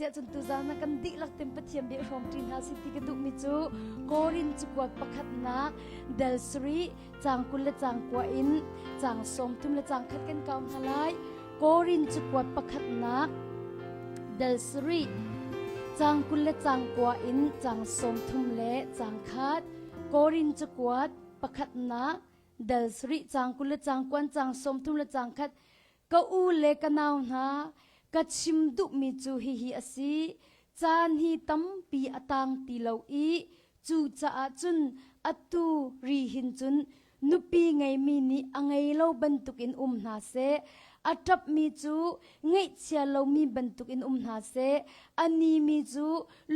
Cun tuzaan ah kan dihlak ten Pathian bia hrawm ṭi hna sih ti ka duhmi cu Korin cakuat pakhatnak dal sarih caang 20 le caang kua in caang 30 le caang khat kan kau hna lai. Korin cakuat pakhatnak dal sarih caang 20 le caang kua in caang 30 le caang khat. Korin cakuat pakhatnak dal sarih caang 20 le caang kuan caang 30 le caang khat Ka u le ka nau hna, ka chim duhmi cu hihi a si. Caan hi tampi a tang ti lo i cucaah cun atu ri hin cun nupi ngeimi nih a ngei lo bantukin um hna seh. A ṭapmi cu ngaihchia lomi bantukin um hna seh. A nimi cu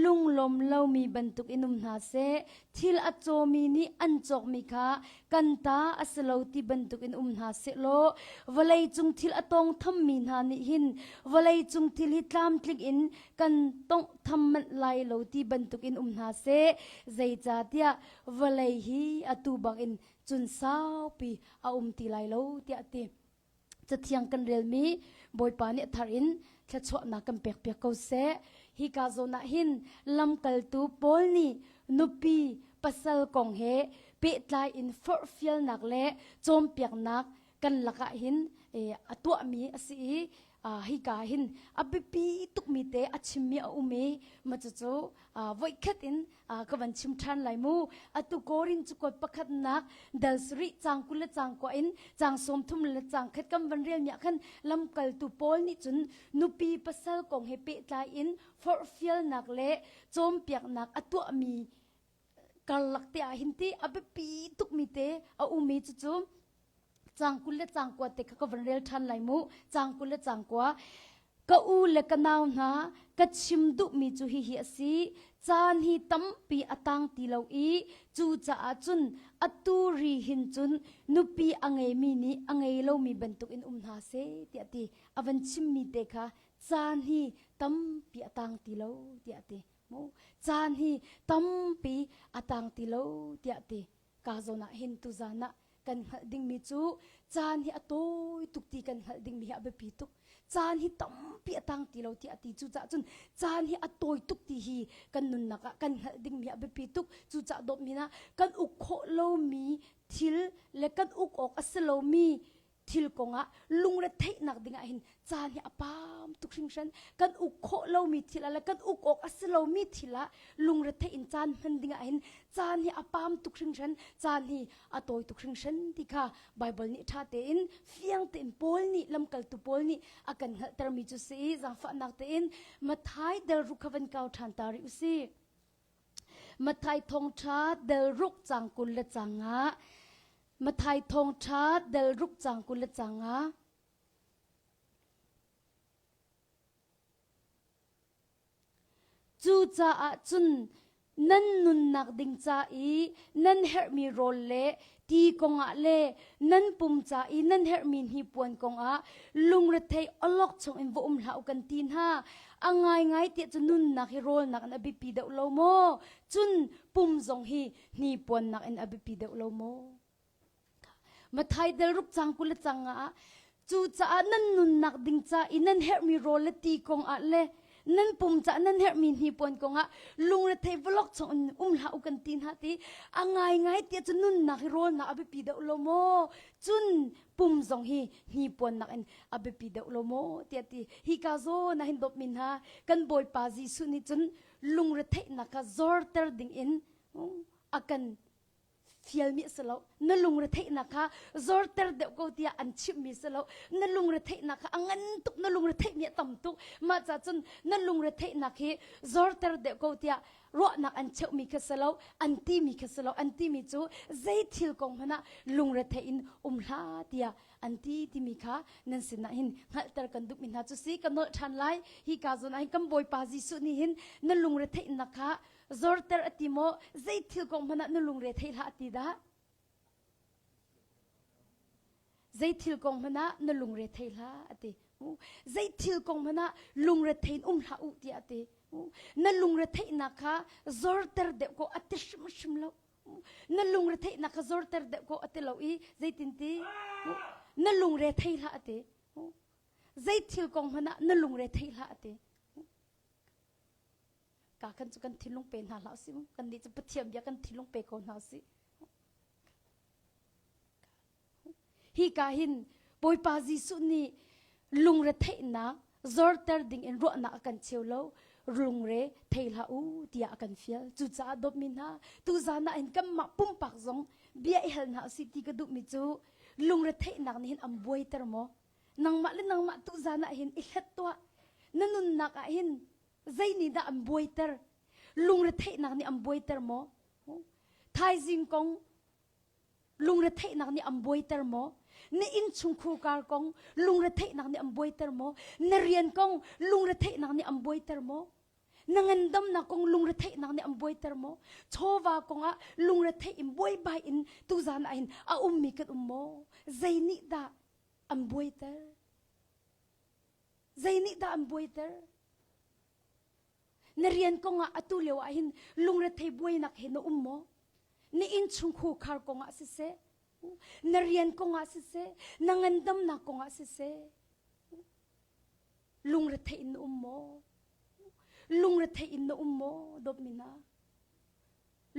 lunglawm lomi bantukin um hna seh. Thil a cawmi nih an cawkmi kha kan ta a si lo ti bantukin um hna sehlaw vawleicung thil a tawngthammi hna nih hin vawleicung thil hi tlamtling in kan tawnghtham manh lai lo ti bantukin um hna seh. Zeicahtiah vawlei hi atu bangin cun saupi a um ti lai lo tiah a ti. Cathiang kan relmi Bawipa nih a thar in thluachuahnak kan pekpiak ko seh. Hika zawn ah hin lamkaltu Paul nih nupi pasal kong he pehtlai in forhfialnak le cawnpiaknak kan lakah hin a tuahmi a si i hika hin a biapi tukmi te a chimmi a um i mah cucu voikhat in ka van chim ṭhan lai mu. Atu Korin cakuat pakhatnak dal sarih caang 20 le caang kua in caang 30 le caang khat kan van relmi ah khan lamkaltu Paul nih cun nupi pasal kong he pehtlai in forhfialnak le cawnpiaknak a tuahmi karlak te ah hin ti a biapi tukmi te a ummi cucu caang 20 le caang kua te kha ka van rel ṭhan lai mu. Caang 20 le caang kua. Ka u le ka nau hna, ka chim duhmi cu hihi a si. Caan hi tampi a tang ti lo i cucaah cun atu ri hin cun nupi a ngeimi nih a ngei lomi bantukin um hna seh tiah a ti. A van chimmi te kha caan hi tampi a tang ti lo tiah a ti. Mu caan hi tampi a tang ti lo tiah a ti. Ka zawn ah hin tuzaan ah kan hngalh dingmi cu caan hi a tawi tuk ti kan hngalh dingmi hi a biapi tuk. Caan hi tampi a tang ti lo tiah a ti. Cucaah cun caan hi a tawi tuk ti hi kan nunnak ah kan hngalh dingmi a biapi tuk. Cucaah dawtmi hna kan uk khawh lomi thil le kan uk awk a si lomi thil kongah lungretheihnak dingah hin caan hi a pam tuk hringhran. Kan uk khawh lomi thil ah le kan uk awk a si lomi thil ah lungretheih in caan hman dingah hin caan hi a pam tuk hringhran, caan hi a tawi tuk hringhran ti kha Bible nih ṭha tein fiang tein Paul nih lamkaltu Paul nih a kan hngalhtermi cu si i zaangfahnak tein Matthai del ruk kha van kau ṭhan ta rih u sih. Matthai thawngṭha del ruk cang 20 le cang nga. Matthai thawngṭha del ruk cang 20 le cang nga. Cucaah cun nan nunnak ding ca i nan herhmi rawl le ti kongah le nan pum ca i nan herhmi hnipuan kongah lungrethei awlokchong in va um hlah u kan ti hna. A ngaingai tiah cun nunnak hi rawlnak in a biapi deuh lo maw? Cun pum zong hi hnipuannak in a biapi deuh lo maw? Mathai del ruk cang 20 le cang ah cucaah nan nunnak ding ca i nan herhmi rawl le ti kong ah le nan pum ca nan herhmi hnipuan kong ah lungrethei vawlok chung in um hlah u kan ti hna ti a ngaingai tiah cun nunnak hi rawlnak a biapi deuh lo maw cun pum zong hi hnipuannak in a biapi deuh lo maw tiah ti hi ka zawn ah hin dawtmi hna kan Bawipa Jesuh nih cun lungretheihnak kha zorter ding in a kan fialmi a si lo na lungretheihnak kha zorter deuh ko tiah an chimhmi si lo na lungretheihnak kha a ngan tuk na lungretheihmi a tam tuk mah ca cun na lungretheihnak hi zorter deuh ko tiah ruahnak an cheuhmi kha si lo an timi kha si lo an timi cu zei thil kong hmanh ah lungretheih in um hlah tiah an ti timi kha nan sinah hin hngalhter kan duhmi hna cu si ka nolh ṭhan lai hi ka zawn ah hin kan Bawipa Jesuh nih hin na lungretheihnak kha Zorter a ti maw? Zei thil kong hmanh ah na lungre thei hlah a ti dah? Zei thil kong hmanh ah na lungre thei hlah a ti. Zei thil kong hmanh ah lungre thein um hlah u tiah a ti. Na lungre theihnak kha zorter deuh ko a ti hrimhrim lo. Na lungre theihnak kha zorter deuh ko a ti lo i zeitin ti? Na lungre thei hlah a ti. Zei thil kong hmanh ah na lungre thei hlah a ti. Ka khan cu kan thinlung pe hna hlah usih mu. Kan nih cu Pathian bia kan thinlung pe ko hna usih. Hi ka hin Bawipa Jesuh nih lungretheihnak zorter ding in ruahnak a kan cheu lo lungre thei hlah u tiah a kan fial. Cucaah dawtmi hna, tuzan ah hin kanmah pumpak zong bia i hal hna usih ti ka duhmi cu lungretheihnak nih hin an buaiter maw? Nangmah le nangmah tuzan ah hin i hlet tuah. Na nunnak ah hin zei nih dah an buaiter? Lungretheihnak nih an buaiter maw? Thaizing kong Lungretheihnak nih an buaiter maw? Na innchungkhur kar kong lungretheihnak nih an buaiter maw? Na rian kong lungretheihnak nih an buaiter maw? Na ngandamnak kong lungretheihnak nih an buaiter maw? Chawva kongah lungretheih in buaibai in tuzan ah hin a ummi kan um maw? Zei nih dah an buaiter? Zei nih dah an buaiter? Na rian kongah atu lio ah hin lungrethei buainak he na um maw? Na innchungkhur khar kongah siseh, na rian kongah siseh, na ngandamnak kongah siseh, lungrethei in na um maw? Lungrethei in na um maw? Dawtmi hna,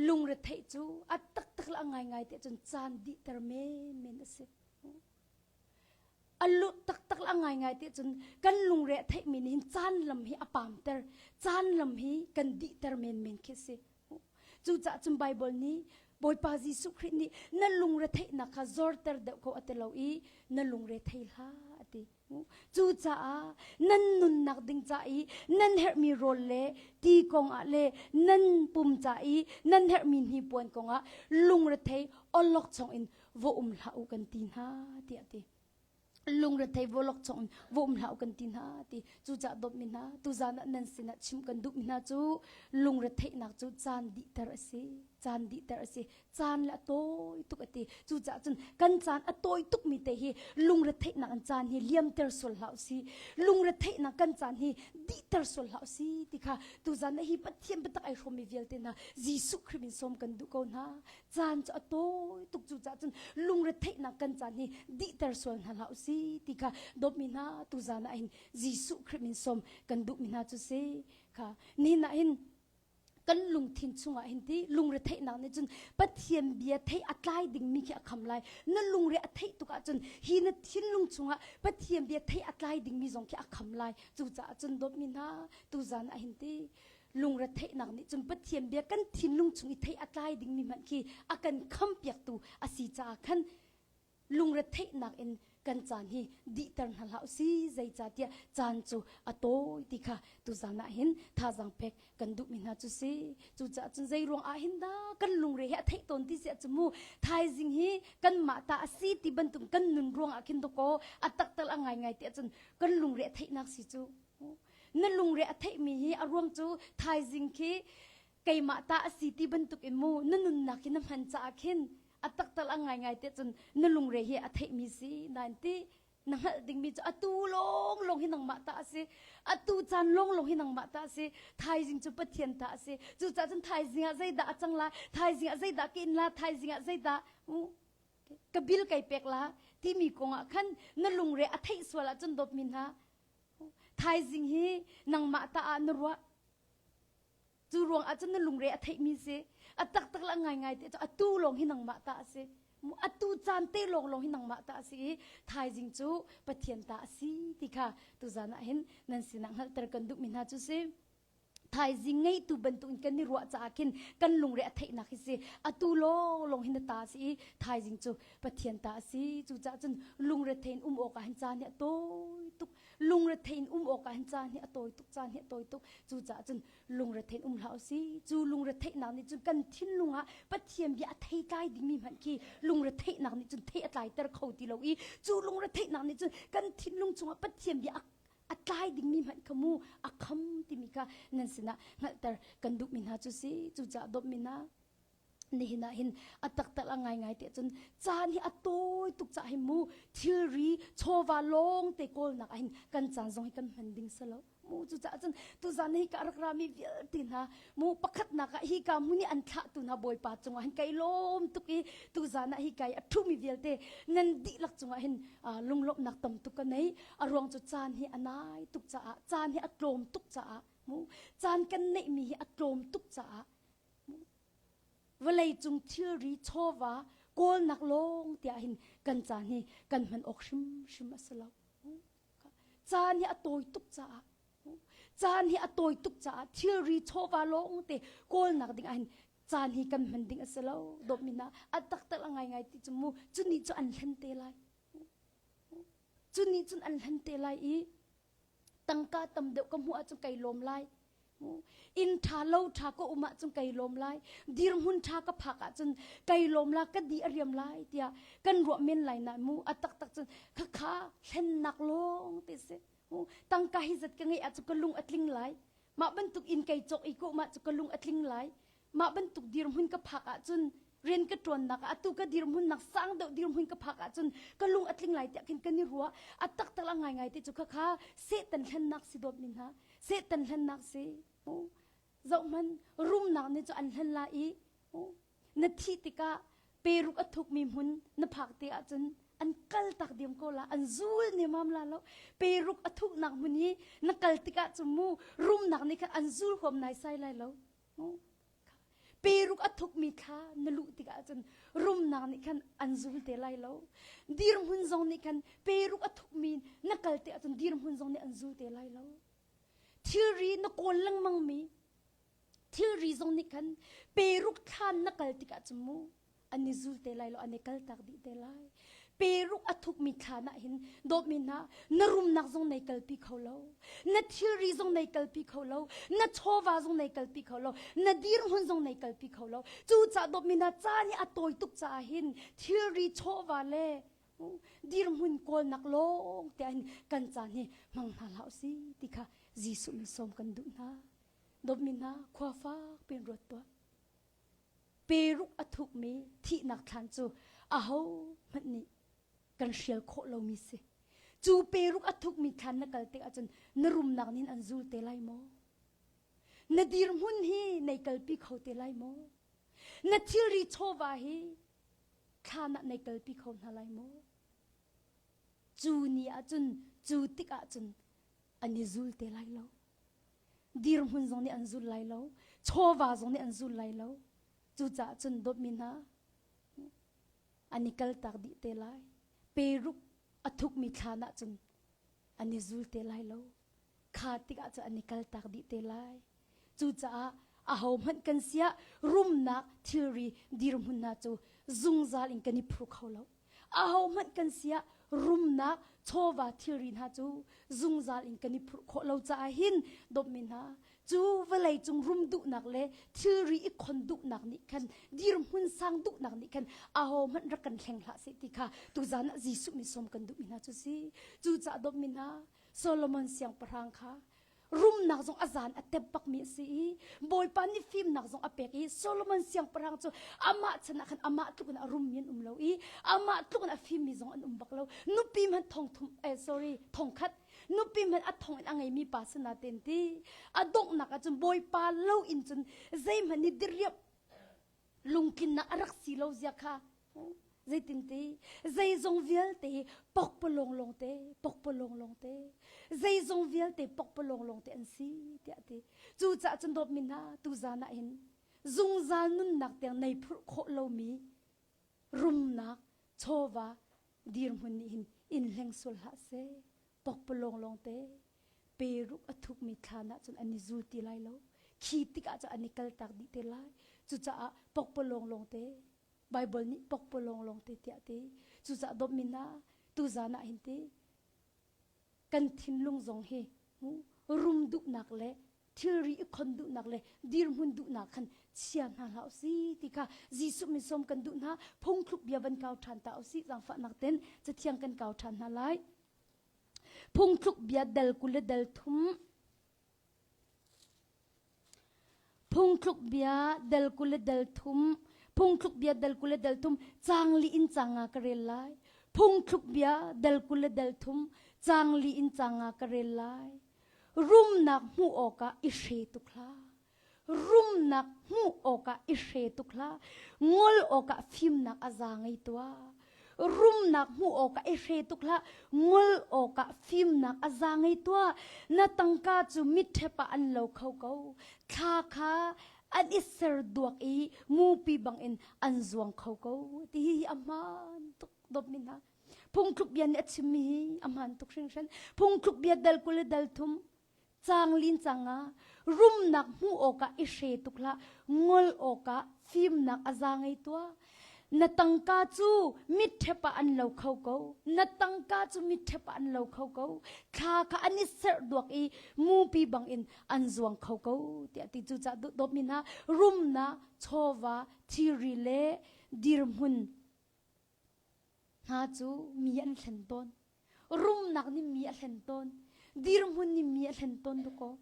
lungretheih cu a taktak le a ngaingai te cun caan dihter menmen a si. A lu taktak le a ngaingai ti cun kan lungre a theihmi nih hin caan lam hi a paamter caan lam hi kan dihter menmen khi a si. Cucaah cun Baibal nih Bawipa Jesuh Khrih nih na lungre theihnak kha zorter deuh ko a ti lo i na lungre thei hlah a ti. Cucaah nan nunnak ding ca i nan herhmi rawl le ti kongah le nan pum ca i nan herhmi hnipuan kongah lungrethei awlokchong in va um hlah u kan ti hna tiah ti lungrethei vawlok chong va um hlah u kan ti hna ti cucah dawtmi hna tuzan ah nan sinah chim kan duhmi hna cu lungretheihnak cu caan dihter a si caan dihter a si caan le a tawi tuk a ti cucaah cun kan caan a tawi tukmi te hi lungretheihnak an caan hi liamter sual hlah u si lungretheihnak kan caan hi dihter sual hlah u si ti kha tuzan ah hi Pathian biatak ai hrawmmi vialte hna Jesuh Khrih min sawm kan duh ko hna Caan cu a tawi tuk cu cah cun lungretheihnak kan caan hi dihter sual hna hlah usih ti kha dawtmi hna tuzan ah hin Jesuh Khrih min sawm kan duhmi hna cu si kha nihin ah hin kan lungthin chungah hin ti lungretheihnak nih cun Pathian bia theih a tlai dingmi khi a kham lai na lungre a theih tuk ahcun hi na thinlung chungah Pathian bia theih a tlai dingmi zong khi a kham lai cucaah cun dawtmi hna tuzan ah hin ti Lungretheihnak nih cun Pathian bia kan thinlung chung i thei a tlai dingmi hmanh khi a kan khampiaktu a si caah khan lungretheihnak in kan caan hi dihter hna hlah usih zeicahtiah caan cu a tawi ti kha tuzan ah hin thazaang pek kan duhmi hna cu si cucaah cun zei ruang ah hin dah kan lungre hi a theih tawn ti si ah cu mu thaizing hi kanmah ta a si ti bantuk kan nun ruang ah khin dawkaw a taktal a ngaingai ti ahcun kan lungre a theihnak si cu Na lungre a theihmi hi a ruang cu thaizing khi keimah ta a si ti bantuk in mu na nunnak hi na hman caah khin a taktal a ngaingai te cun na lungre hi a theihmi si nain ti na hngalh dingmi cu atu lawng lawng hi nangmah ta a si atu caan lawng lawng hi nangmah ta a si thaizing cu Pathian ta a si cucaah cun thaizing ah zeidah a cang la thaizing ah zeidah ka in la thaizing ah zeidah ka bil kai pek la timi kong ah khan na lungre a theih sual ahcun dawtmi hna Thaizing hi nangmah ta ah na ruah. Cu ruang ah cun na lungre a theihmi si. A taktak le a ngaingai te cu atu lawng hi nangmah ta a si. Atu caan te lawng lawng hi nangmah ta a si i thaizing cu Pathian ta a si ti kha tuzan ah hin nan sinah hngalhter kan duhmi hna cu si. Thaizing ngeitu bantuk in kan i ruah caah khin kan lungre a theihnak hi si atu lawng hin na ta a si i thaizing cu Pathian ta a si cucaah cun lungre thein um awk ah hin caan hi a tawi tuk lungre thein um awk ah hin caan hi a tawi tuk caan hi a tawi tuk cucaah cun lungre thein um hlah usih cu lungre theihnak nih cun kan thinlung ah Pathian bia a thei tlai dingmi hmanh khi lungre theihnak nih cun thei a tlaiter kho ti lo i cu lungre theihnak nih cun kan thinlung chungah Pathian bia a a tlai dingmi hmanh kha mu a kham timi kha nan sinah hngalhter kan duhmi hna cu si cucaah dawtmi hna nihin ah hin a taktak a ngaingai te cun caan hi a tawi tuk cah hi mu thilri chawva lawng te kawlnak ah hin kan caan zong hi kan hman ding si lo mu cucaah cun tuzan hi ka rak rami vialte hna mu pakhatnak ah hi ka hmun i an thlahtu hna bawipa cungah hin kai lawm tuk i tuzan ah hi kai a ṭhumi vialte nan dihlak cungah hin lunglawmhnak tam tuk ka nei a ruang cu caan hi a nai tuk caah caan hi a tlawm tuk caah. Mu caan kan neihmi hi a tlawm tuk caah vawlei cung thilri chawva kawlnak lawng tiah hin kan caan hi kan hman awk hrimhrim a si lo. Caan hi a tawi tuk caah caan hi a tawi tuk caah thilri chawva lawng te kawlnak ding ah hin caan hi kan hman ding a si lo dawtmi hna a taktak a ngaingai ti cu mu cu nih cu an hlen te lai cu nih cun an hlen te lai i tangka tam deuh ka hmuh ahcun kai lawm lai inn ṭha lo ṭha ka um ahcun kai lawm lai dirhmun ṭha ka phak ahcun kai lawm la ka di a riam lai tiah kan ruah men lai na mu a taktak cun khakha hlennak lawng te si tangka hi zat ka ngeih ahcun ka lung a tling lai mah bantuk inn kai cawk i ko mah cu ka lung a tling lai mah bantuk dirhmun ka phak ahcun rian ka ṭuannak ah atu ka dirhmun nak sang deuh dirhmun ka phak ahcun ka lung a tling lai tiah khin kan i ruah a taktak a ngaingai te cu khakha Satan hlennak si dawt mi hna Satan hlennak si zohman rumnak nih cu an hlen la i na thih tikah peruk a thukmi hmun na phak te ahcun an kal tak diam ko la an zul nemam la lo peruk a thuknak hmun hi na kal tikah cu mu rumnak nih khan an zul huam nai sai lai lo Peruk a thukmi thla na luh tikah cun rumnak nih khan an zul te lai lo. Dirhmun zong nih khan peruk a thukmi na kal te ahcun dirhmun zong nih an zul te lai lo. Thilri na kawl lengmangmi thilri zong nih khan peruk thlan na kal tikah cun mu an i zul te lai lo an i kaltak dih te lai peruk a thukmi thlan ah hin dawtmi hna na rumnak zong nei kalpi kho lo na thilri zong nei kalpi kho lo na chawva zong nei kalpi kho lo na dirhmun zong nei kalpi kho lo cucaah dawtmi hna caan hi a tawi tuk caah hin thilri chawva le dirhmun kawlnak lawng te hin kan caan hi hmang hna hlah si ti kha Jesuh min sawm kan duh hna dawtmi hna khua fak pin ruat tuah Peruk a thukmi thihnak thlan cu ahohmanh nih kan hrial khawh lomi si. Cu peruk a thukmi thlan na kal tik ahcun na rumnak nih an zul te lai maw? Na dirhmun hi nei kalpi kho te lai maw? Na thilri chawva hi thlan ah nei kalpi kho hna lai maw? Cu ni ahcun, cu tik ahcun an i zul te lai lo. Dirhmun zong nih an zul lai lo. Chawva zong nih an zul lai lo. Cucaah cun dawtmi hna, an i kaltak dih te lai. Peruk a thukmi thlan ah cun an i zul te lai lo. Kha tikah cun an i kaltak dih te lai. Cucaah ahohmanh kan siah rumnak thilri dirhmun hna cu zungzal in kan i phur kho lo. Ahohmanh kan siah rumnak chawva thilri hna cu zungzal in kan i phurh khawh lo caah hin dawtmi hna cu vawlei cung rum duhnak le thilri i khon duhnak nih khan dirhmun sang duhnak nih khan ahohmanh rak kan hleng hlah seh ti kha tuzan ah Jesuh min sawm kan duhmi hna cu si. Cucaah dawtmi hna Solomon siangpahrang kha rumnak zong a zan a tep bakmi a si i Bawipa nih fimnak zong a pek i Solomon siangpahrang cu amah chan ah khan amah tluk in a rummi an um lo i amah tluk in a fimmi zong an um bak lo nupi hmanh thong thum eh sorry thong khat nupi hmanh a thong in a ngeimi pa sana ten ti a donghnak ah cun Bawipa lo in cun zeihmanh nih diriam lungtlinnak a rak si lo zia kha zeitinti zeizong vialte hi pokpalawng lawngte pokpalawng lawngte zeizong vialte pokpalawng lawngte an si tiah ti cucaah cun dawtmi hna tuzan ah hin zungzal nunnak tiang nei phurh khawh lomi rumnak chawva dirhmun nih hin in hleng sual hlah seh pokpalawng lawngte peruk a thukmi thlan ah cun an i zul ti lai lo khi tikah cun an i kaltak dih te lai cucaah pokpalawng lawngte Bible nih pokpalawng lawngte tiah ti cucaah dawtmi hna tuzan ah hin ti kan thinlung zong hi rum duhnak le thilri i khon duhnak le dirhmun duhnak khan chia hna hlah usih ti kha Jesuh min sawm kan duh hna phungthluk bia van kau ṭhan ta usih zaangfahnak ten cathiang kan kau ṭhan hna lai Phungthluk bia dal 20 le dal thum. Phungthluk bia dal 20 le dal thum. Phungthluk bia dal 20 le dal thum caang li in caang nga ka rel lai. Phungthluk bia dal 20 le dal thum caang li in caang nga ka rel lai. Rumnak hmuh awkah i hre tuk hlah. Rumnak hmuh awkah i hre tuk hlah. Ngol awkah fimnak a za ngei tuah. Rumnak hmuh awkah i hre tuk hlah, ngol awkah fimnak a za ngei tuah. Na tangka cu mitṭhep ah an lo kho ko. Thla kha an i ser duak i mupi bangin an zuang kho ko. Ti hi a hmaan tuk dawtmi hna. Phungthluk bia nih a chimmi hi a hmaan tuk hringhran. Phungthluk bia dal 20 le dal thum caang lin cang ah rumnak hmuh awkah i hre tuk hlah ngol awkah fimnak a za ngei tuah na tangka cu mitṭhep ah an lo kho ko na tangka cu mitṭhep ah an lo kho ko thla kha an i serh duak i mupi bangin an zuang kho ko tiah ti cu cah dawtmi hna rumnak chawva thilri le dirhmun hna cu mi an hlen tawn rumnak nih mi a hlen tawn dirhmun nih mi a hlen tawn dakaw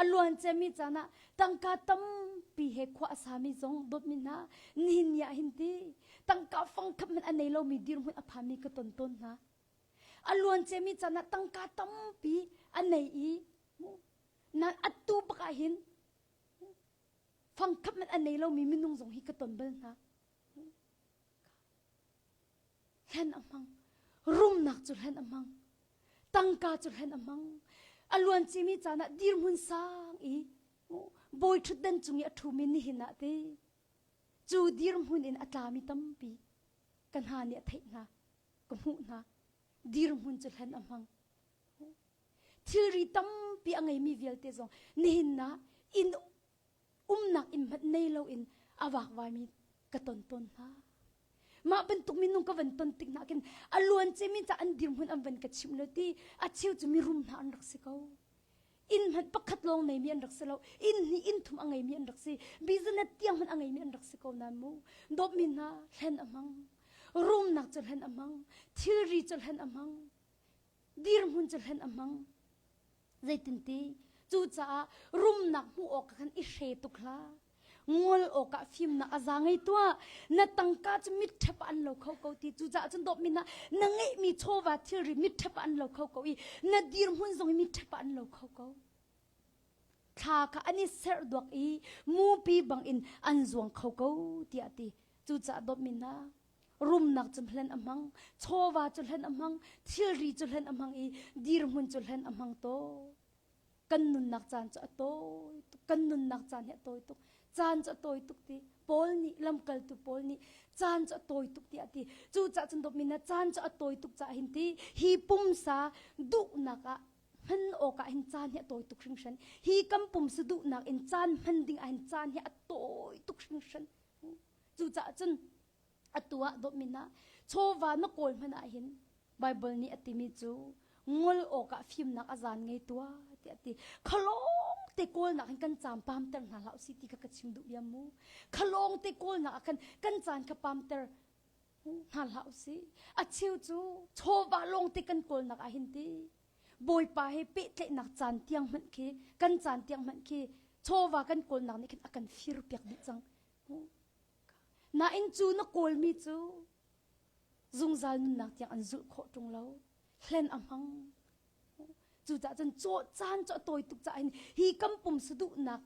a luan ciami caan ah tangka tampi he khua a sami zong dawtmi hna nihin ni ah hin ti tangka fangkhat hmanh a nei lomi dirhmun a phami ka ton tawn hna a luan ciami caan ah tangka tampi a nei i nan atu bak ah hin fangkhat hmanh a nei lomi minung zong hi ka ton bal hna Hlen a hmang. Rumnak cu hlen a hmang. Tangka cu hlen a hmang. A luan cimi caan ah dirhmun sang i bawi ṭhutdan cung i a ṭhumi nihin ah ti cu dirhmun in a tlami tampi ka hna nih a theih hna ka hmuh hna dirhmun cu hlen a hmang thilri tampi a ngeimi vialte zong nihin ah inn umnak inn hmanh nei loin a vakvaimi ka ton tawn hna. Mah bantuk minung ka van ton tik hna khin a luan cemi ca an dirhmun an van ka chimh lo ti a cheu cu mirum hna an rak si ko. Inn hmanh pakhat lawng neimi an rak si lo. Inn hnih inn thum a ngeimi an rak si. Business tiang hmanh a ngeimi an rak si ko nan mu. Dawtmi hna hlen a hmang. Rumnak cu hlen a hmang. Thilri cu hlen a hmang. Dirhmun cu hlen a hmang. Zeitinti cucaah rumnak hmuh awk khan i hre tuk hlah. Ngol awkah fimnak a za ngei tuah. Na tangka cu mitṭhep ah an lo kho ko ti. Cucaah cun dawtmi na na ngeihmi chawva thilri mitṭhep ah an lo kho ko i na dirhmun zong hi mitṭhep ah an lo kho ko. Thla kha an i serh duak i mupi bangin an zuang kho ko tiah a ti. Cucaah dawtmi hna, rumnak cu hlen a hmang, chawva cu hlen a hmang, thilri cu hlen a hmang i dirhmun cu hlen a hmang tawn. Kan nunnak caan cu a tawi tuk. Kan nunnak caan hi a tawi tuk. Caan cu a tawi tuk ti. Paul nih lamkaltu Paul nih caan cu a tawi tuk tiah a ti. Cucaah cun dawtmi na caan cu a tawi tuk caah hin ti hi pumsa duhnak ah hman awkah hin caan hi a tawi tuk hringhran. Hi kan pumsa duhnak in caan hman ding ah hin caan hi a tawi tuk hringhran. Cucaah cun atu ah dawtmi hna chawva na kawl hmanh ah hin Bible nih a timi cu ngol awkah fimnak a zan ngei tuah tiah a ti. Khalawng te kawlnak hin kan caan pamter hna hlah usih ti kha ka chim duh diam mu. Khalawng te kawlnak ah khan kan caan kha pamter hna hlah usih. A cheu cu chawva lawng te kan kawlnak ah hin ti Bawipa he pehtlaihnak caan tiang hmanh khi kan caan tiang hmanh khi chawva kan kawlnak nih khin a kan fir piak dih cang. Nain cu na kawlmi cu zungzal nunnak tiang an zulh khawh ṭung lo. Hlen a hmang. Cucaah cun caan cu a tawi tuk caah hin hi kan pumsa duhnak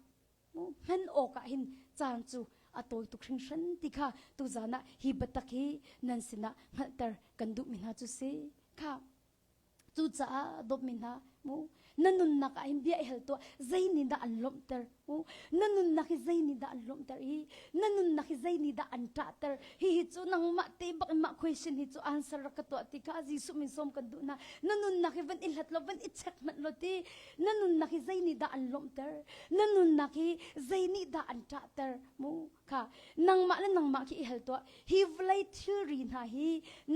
hman awkah hin caan cu a tawi tuk hringhran ti kha tuzan ah hi biatak hi nan sinah hngalhter kan duhmi hna cu si. Kha Cucaah dawtmi hna, mu na nunnak ah hin bia i hal tuah zei nih dah an lawmhter mu na nunnak hi zei nih dah an lawmhter i na nunnak hi zei nih dah an ṭahter hihi cu nangmah te bak in mah question hi cu answer rak ka tuah ti kha Jesuh min sawm kan duh hna na nunnak hi van i hlat law van i check hmanh law ti na nunnak hi zei nih dah an lawmhter na nunnak hi zei nih dah an ṭahter mu kha nangmah le nangmah khi i hal tuah hi vawlei thilri hna hi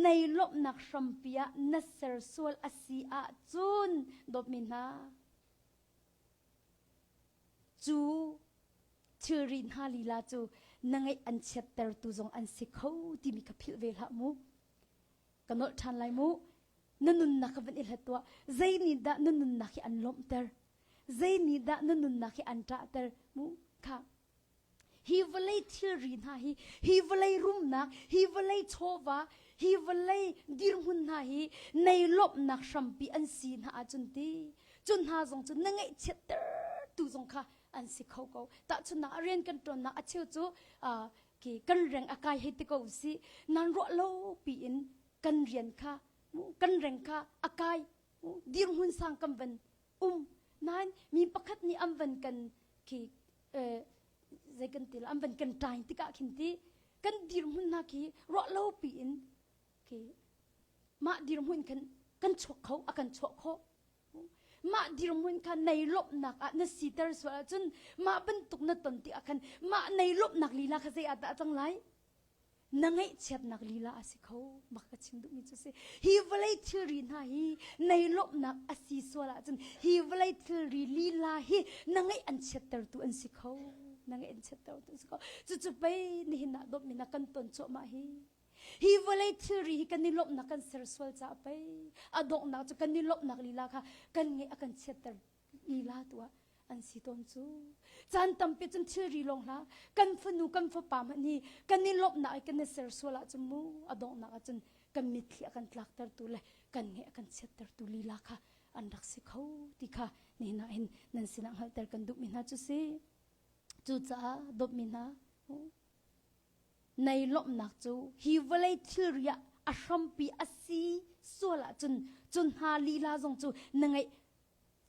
nei lawmhnak hrampi ah na ser sual a si ahcun dawtmi hna cu thilri hna lila cu na ngeih an chiattertu zong an si kho timi kha philh ve hlah mu ka nolh ṭhan lai mu na nunnak kha van i hlat tuah zei nih dah na nunnak hi an lawmhter zei nih dah na nunnak hi an ṭahter mu kha Hi vawlei thilri hna hi, hi vawlei rumnak, hi vawlei chawva, hi vawlei dirhmun hna hi nei lawmhnak hrampi an si hna ahcun ti, cu hna zong cu na ngaihchiatter tu zong kha an si kho ko. Tahchunhnak ah rian kan ṭuannak a cheu cu uh, Khi kan reng a kai hei ti ko si nan ruah lo piin kan rian kha kan reng kha a kai dirhmun sang kan van um nain mi pakhat nih an van kan khi zei kan ti an van kan ṭaing tikah khin ti kan dirhmun hna khi ruah lo piin khi mah dirhmun khan kan chuak kho a kan chuah khawh Mah dirhmun kha nei lawmhnak ah na siter sual ahcun mah bantuk na ton tikah khan mah nei lawmhnak lila kha zei ah dah a cang lai? Na ngaihchiatnak lila a si kho. Mak ka chim duhmi cu si. Hi vawlei thilri hna hi nei lawmhnak a si sual ahcun hi vawlei thilri lila hi na ngaih an chiattertu an si kho. Na ngaih an chiattertu an si kho. Cucu pei nihin ah dawtmi na kan ton cuahmah hi. Hi vawlei thilri hi kan i lawmhnak kan ser sual caah pei a donghnak cu kan i lawmhnak lila kha kan ngeih a kan chiatter lila tu ah an si tawn cu. Caan tampi cun thilri lawng hlah kan fanu kan fapa hmanh hi kan i lawmhnak i kan i ser sual ahcun mu a donghnak ahcun kan mitthli a kan tlaktertu le kan ngeih a kan chiattertu lila kha an rak si kho ti kha nihin ah hin nan sinah hngalhter kan duhmi hna cu si. Cucaah dawtmi hna Nei lawmhnak cu hi vawlei thilri ah a hrampi a si sual ahcun cu hna lila zong cu na ngaih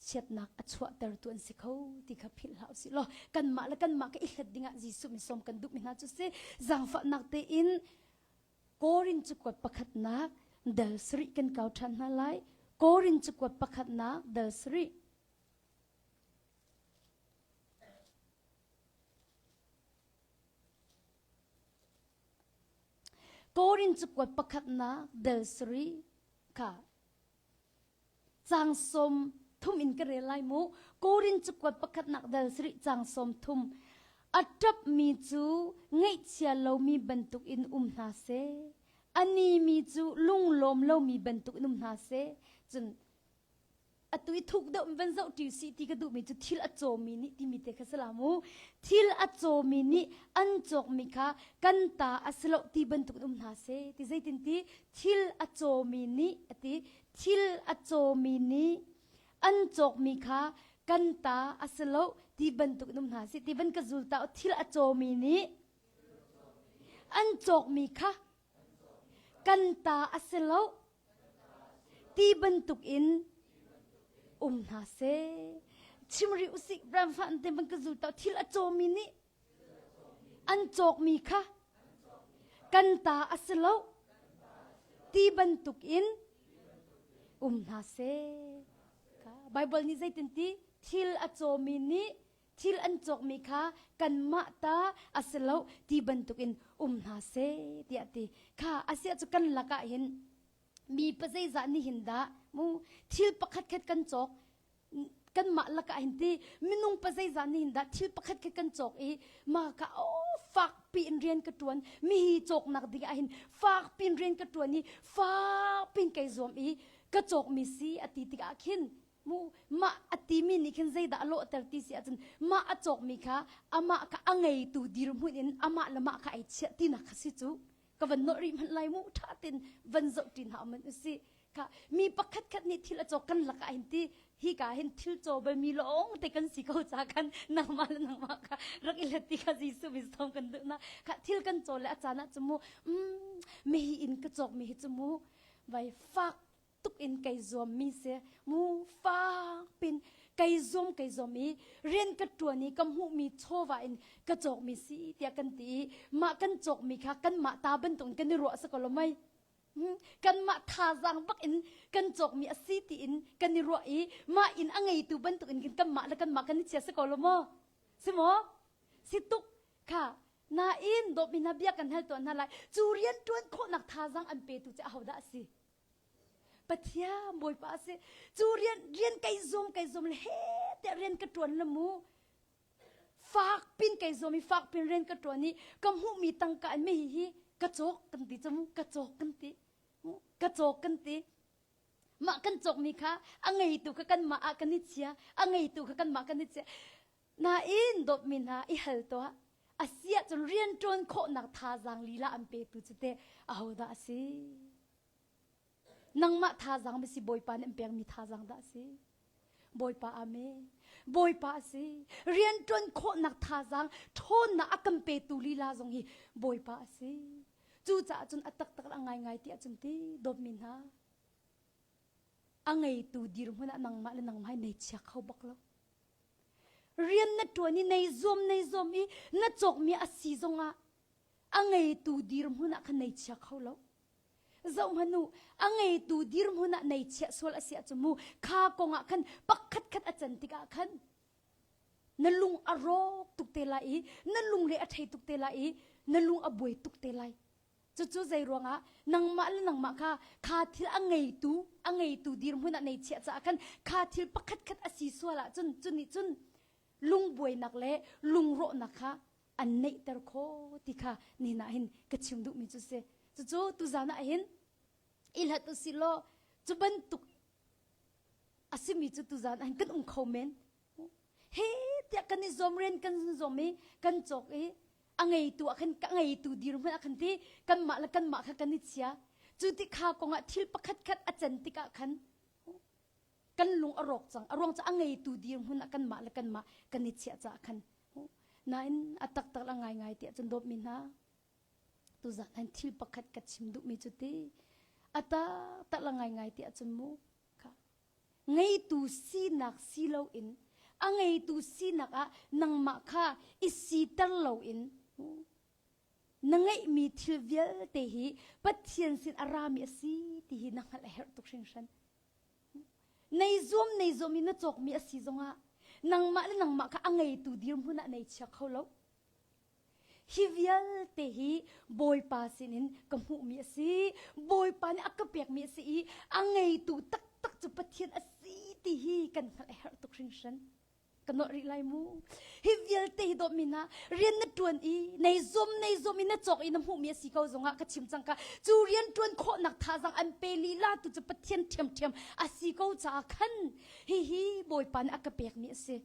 chiatnak a chuahtertu an si kho ti kha philh hlah usih law kanmah le kanmah ka i hlet dingah Jesuh min sawm kan duhmi hna cu si zaangfahnak tein Korin cakuat pakhatnak dal sarih kan kau ṭhan hna lai Korin cakuat pakhatnak dal sarih Korin cakuat pakhatnak del sarih kha cang sawm thum in ka rel lai mu. Korin cakuat pakhatnak del sarih cang sawm thum. A ṭapmi cu ngaihchia lomi bantuk in um hna seh. A nimi cu lunglawm lomi bantuk in um hna seh. Cun atu i thuk deuh in van zoh ṭi usih ti ka duhmi cu thil a cawmi nih timi te kha si la mu thil a cawmi nih an cawkmi kha kan ta a si loh ti bantuk in um hna seh ti zeitin ti thil a cawmi nih ati thil a cawmi nih an cawkmi kha kan ta a si loh ti bantuk in um hna seh ti van ka zul ta thil a cawmi nih an cawkmi kha kan ta a si loh Ti bantuk in um hna seh. Chim rih usih ramfa an te ban ka zul thil a cawmi nih an cawkmi kha kan ta a si lo ti bantuk in um hna seh. Bible nih zeitin ti thil a cawmi nih thil an cawkmi kha kanmah ta a si lo ti bantukin um hna seh tiah ti kha asiah cu kan lakah hin mi pazeizah nih hin dah mu thil pakhat khat kan cawk kanmah lakah hin ti minung pazeizah nih hin dah thil pakhat khat kan cawk i ma ka oh fak piin rian ka tuan mi hi cawknak ding ah hin fak piin rian ka tuan i fak piin kai zuam i ka cawkmi si a ti tikah khin Mu mah a timi nih khin zeidah a lawhter ti si ahcun mah a cawkmi kha amah kha a ngeitu dirhmun in amah le mah kha ai chiah tinak kha si cu ka van nolh rih hmanh lai mu ṭha tein van zoh ṭi hna man usih kha mi pakhat khat nih thil a cawk kan lakah hin ti hi ka hin thil caw bal mi lawng te kan si ko ca khan nangmah le nangmah kha rak i let ti kha Jesuh min sawm kan duh na kha thil kan caw le a caan ah cu mu mm mi hi in ka cawk mi hi cu mu vai fak tuk in kai zuam mi si mu fak pin kai zuam kai zuam i rian ka tuan i ka hmuh mi chawva in ka cawk mi si tiah kan ti i mah kan cawk mi kha kan mah ta bantuk in kan i ruah sa ko lo mei kan mah thazaang bak in kan cawk mi a si ti in kan i ruah i mah in a ngeitu bantuk in kan mah le kan mah kan i chia si ko lo maw si maw si tuk kha nain dawtmi hna bia kan hal tuan hna lai cu rian tuan khawhnak thazaang an petu cu ahodah a si Pathian Bawipa a si. Cu rian rian kai zuam kai zuam le he tiah rian ka tuan le mu. Fak pin kai zuam i fak pin rian ka tuan i ka hmuhmi tangka in mi hi ka cawk kan ti cu mu ka cawk kan ti. Ka cawk kan ti. Mah kan cawkmi kha a ngeitu kha kanmah ah kan i chia, a ngeitu kha kanmah kan i chia. Nain dawtmi hna i hal tuah. A si ahcun rian ṭuan khawhnak thazaang lila an petu cu teh ahodah a si? Nangmah thazaang ma si Bawipa nih an pekmi thazaang dah a si? Bawipa amen. Bawipa a si. Rianṭuan khawhnak thazaang ṭhawnnak a kan petu lila zong hi Bawipa a si. Cucaah cun a taktak a ngaingai ti ahcun ti dawtmi hna a ngeitu dirhmun ah nangmah le nangmah hi nei chia kho bak lo. Rian na ṭuan i nei zuam nei zuam i na cawkmi a si zongah a ngeitu dirhmun ah khan nei chia kho lo. Zohhmanh u, a ngeitu dirhmun ah nei chiah sual a si ahcun mu kha kong ah khan pakhat khat a can tikah khan na lung a rawk tuk te lai i na lungre a thei tuk te lai i na lung a buai tuk te lai. Cucu zei ruangah nangmah le nangmah kha kha thil a ngeitu a ngeitu dirhmun ah nei chiah caah khan kha thil pakhat khat a si sual ahcun cu nih cun lungbuainak le lungrawhnak kha an neihter kho ti kha nihin ah hin ka chim duhmi cu si. Cucu tuzan ah hin i hlat u sih law cu bantuk a simi cu tuzan ah hin kan um kho men. He tiah kan i zuam rian kan zuam i kan cawk i a ngeitu ah khan ka ngeitu dirhmun ah khan ti kanmah le kanmah kha kan i chia. Cu ti kha kongah thil pakhat khat a can tikah khan kan lung a rawk cang. A ruang cu a ngeitu dirhmun ah kanmah le kanmah kan i chiah caah khan. Nain a taktak a ngaingai tiah cun dawtmi hna tuzan han thil pakhat ka chim duhmi cu ti a taktak la ngaingai tiah cun mu kha ngeitu sinak si loin a ngeitu sinak ah nangmah kha i siter loin na ngeihmi thil vialte hi Pathian sin a rami a si ti hi na hngalh a herh tuk hringhran. Nei zuam nei zuam in na cawkmi a si zongah nangmah le nangmah kha a ngeitu dirhmun ah nei chia kho lo. Hi vialte hi Bawipa sinin ka hmuhmi a si. Bawipa nih a ka pekmi a si i a ngeitu taktak cu Pathian a si ti hi kan hngalh a herh tuk hringhran. Ka nawh rih lai mu. Hi vialte hi dawtmi hna, rian na ṭuan i nei zuam nei zuam i na cawk i na hmuhmi a si ko zongah ka chim cang ka cu rian ṭuan khawhnak thazaang an pe lila tu cu Pathian ṭhiamṭhiam a si ko caah khan hihi Bawipa nih a ka pekmi a si.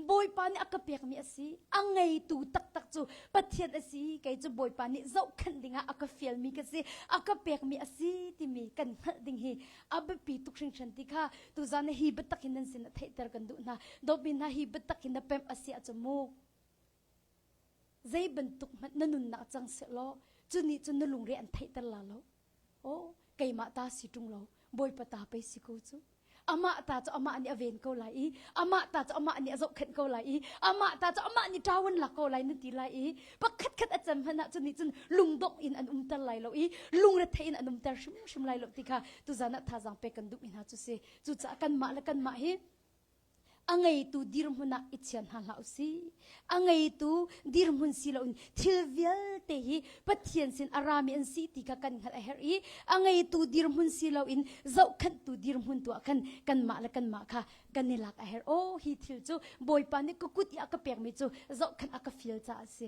Bawipa nih a ka pekmi a si. A ngeitu taktak cu Pathian a si. Kei cu Bawipa nih zohkhenh dingah a ka fialmi ka si. A ka pekmi a si timi kan hngalh ding hi a biapi tuk hringhran ti kha tuzan hi biatak in nan sin ah theihter kan duh hna. Dawtmi hna hi biatak in na pemh a si ahcun mu zei bantuk hmanh na nunnak cang sehlaw cu nih cun na lungre an theihter la lo. Oh, keimah ta si ṭung lo, Bawipa ta pei si ko cu. Amah ta cu amah nih a ven ko lai i, amah ta cu amah nih a zohkhenh ko lai i, amah ta cu amah nih ṭawan lak ko lai na ti lai i, pakhat khat a cem hmanh ah cu nih cun lungdongh in an umter lai lo i, lungrethei in an umter hrimhrim lai lo ti kha tuzan ah thazaang pek kan duhmi hna cu si. Cucaah kanmah le kanmah hi a ngeitu dirhmun ah i chia hna hlah usih. A ngeitu dirhmun si loin thil vialte hi Pathian sin a rami an si ti kha kan hngalh a herh i a ngeitu dirhmun si loin zohkhenhtu dirhmun tu ah khan kanmah le kanmah kha kan i lak a herh. Aw hi thil cu Bawipa nih ka kut i a ka pekmi cu zohkhenh a ka fial caah a si.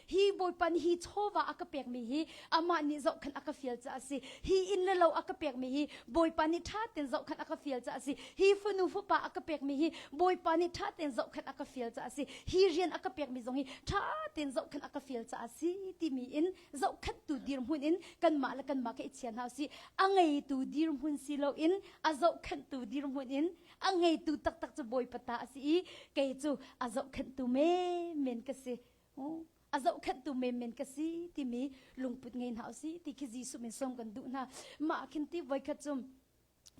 Hi Bawipa nih hi chawva a ka pekmi hi amah nih zohkhenh a ka fial caah a si. Hi inn le lo a ka pekmi hi Bawipa nih ṭha tein zohkhenh a ka fial caah a si. Hi fanu fapa a ka pekmi hi Bawipa nih ṭha tein zohkhenh a ka fial caah a si. Hi rian a ka pekmi zong hi ṭha tein zohkhenh a ka fial caah a si timi in zohkhenhtu dirhmun in kanmah le kanmah kha i chia hna usih. A ngeitu dirhmun si loin a zohkhenhtu dirhmun in a ngeitu taktak cu Bawipa ta a si i kei cu a zohkhenhtu menmen ka si. A zohkhenhtu menmen ka si timi lungput ngei hna usih ti khi Jesuh min sawm kan duh hna. Mah khin ti voikhat cu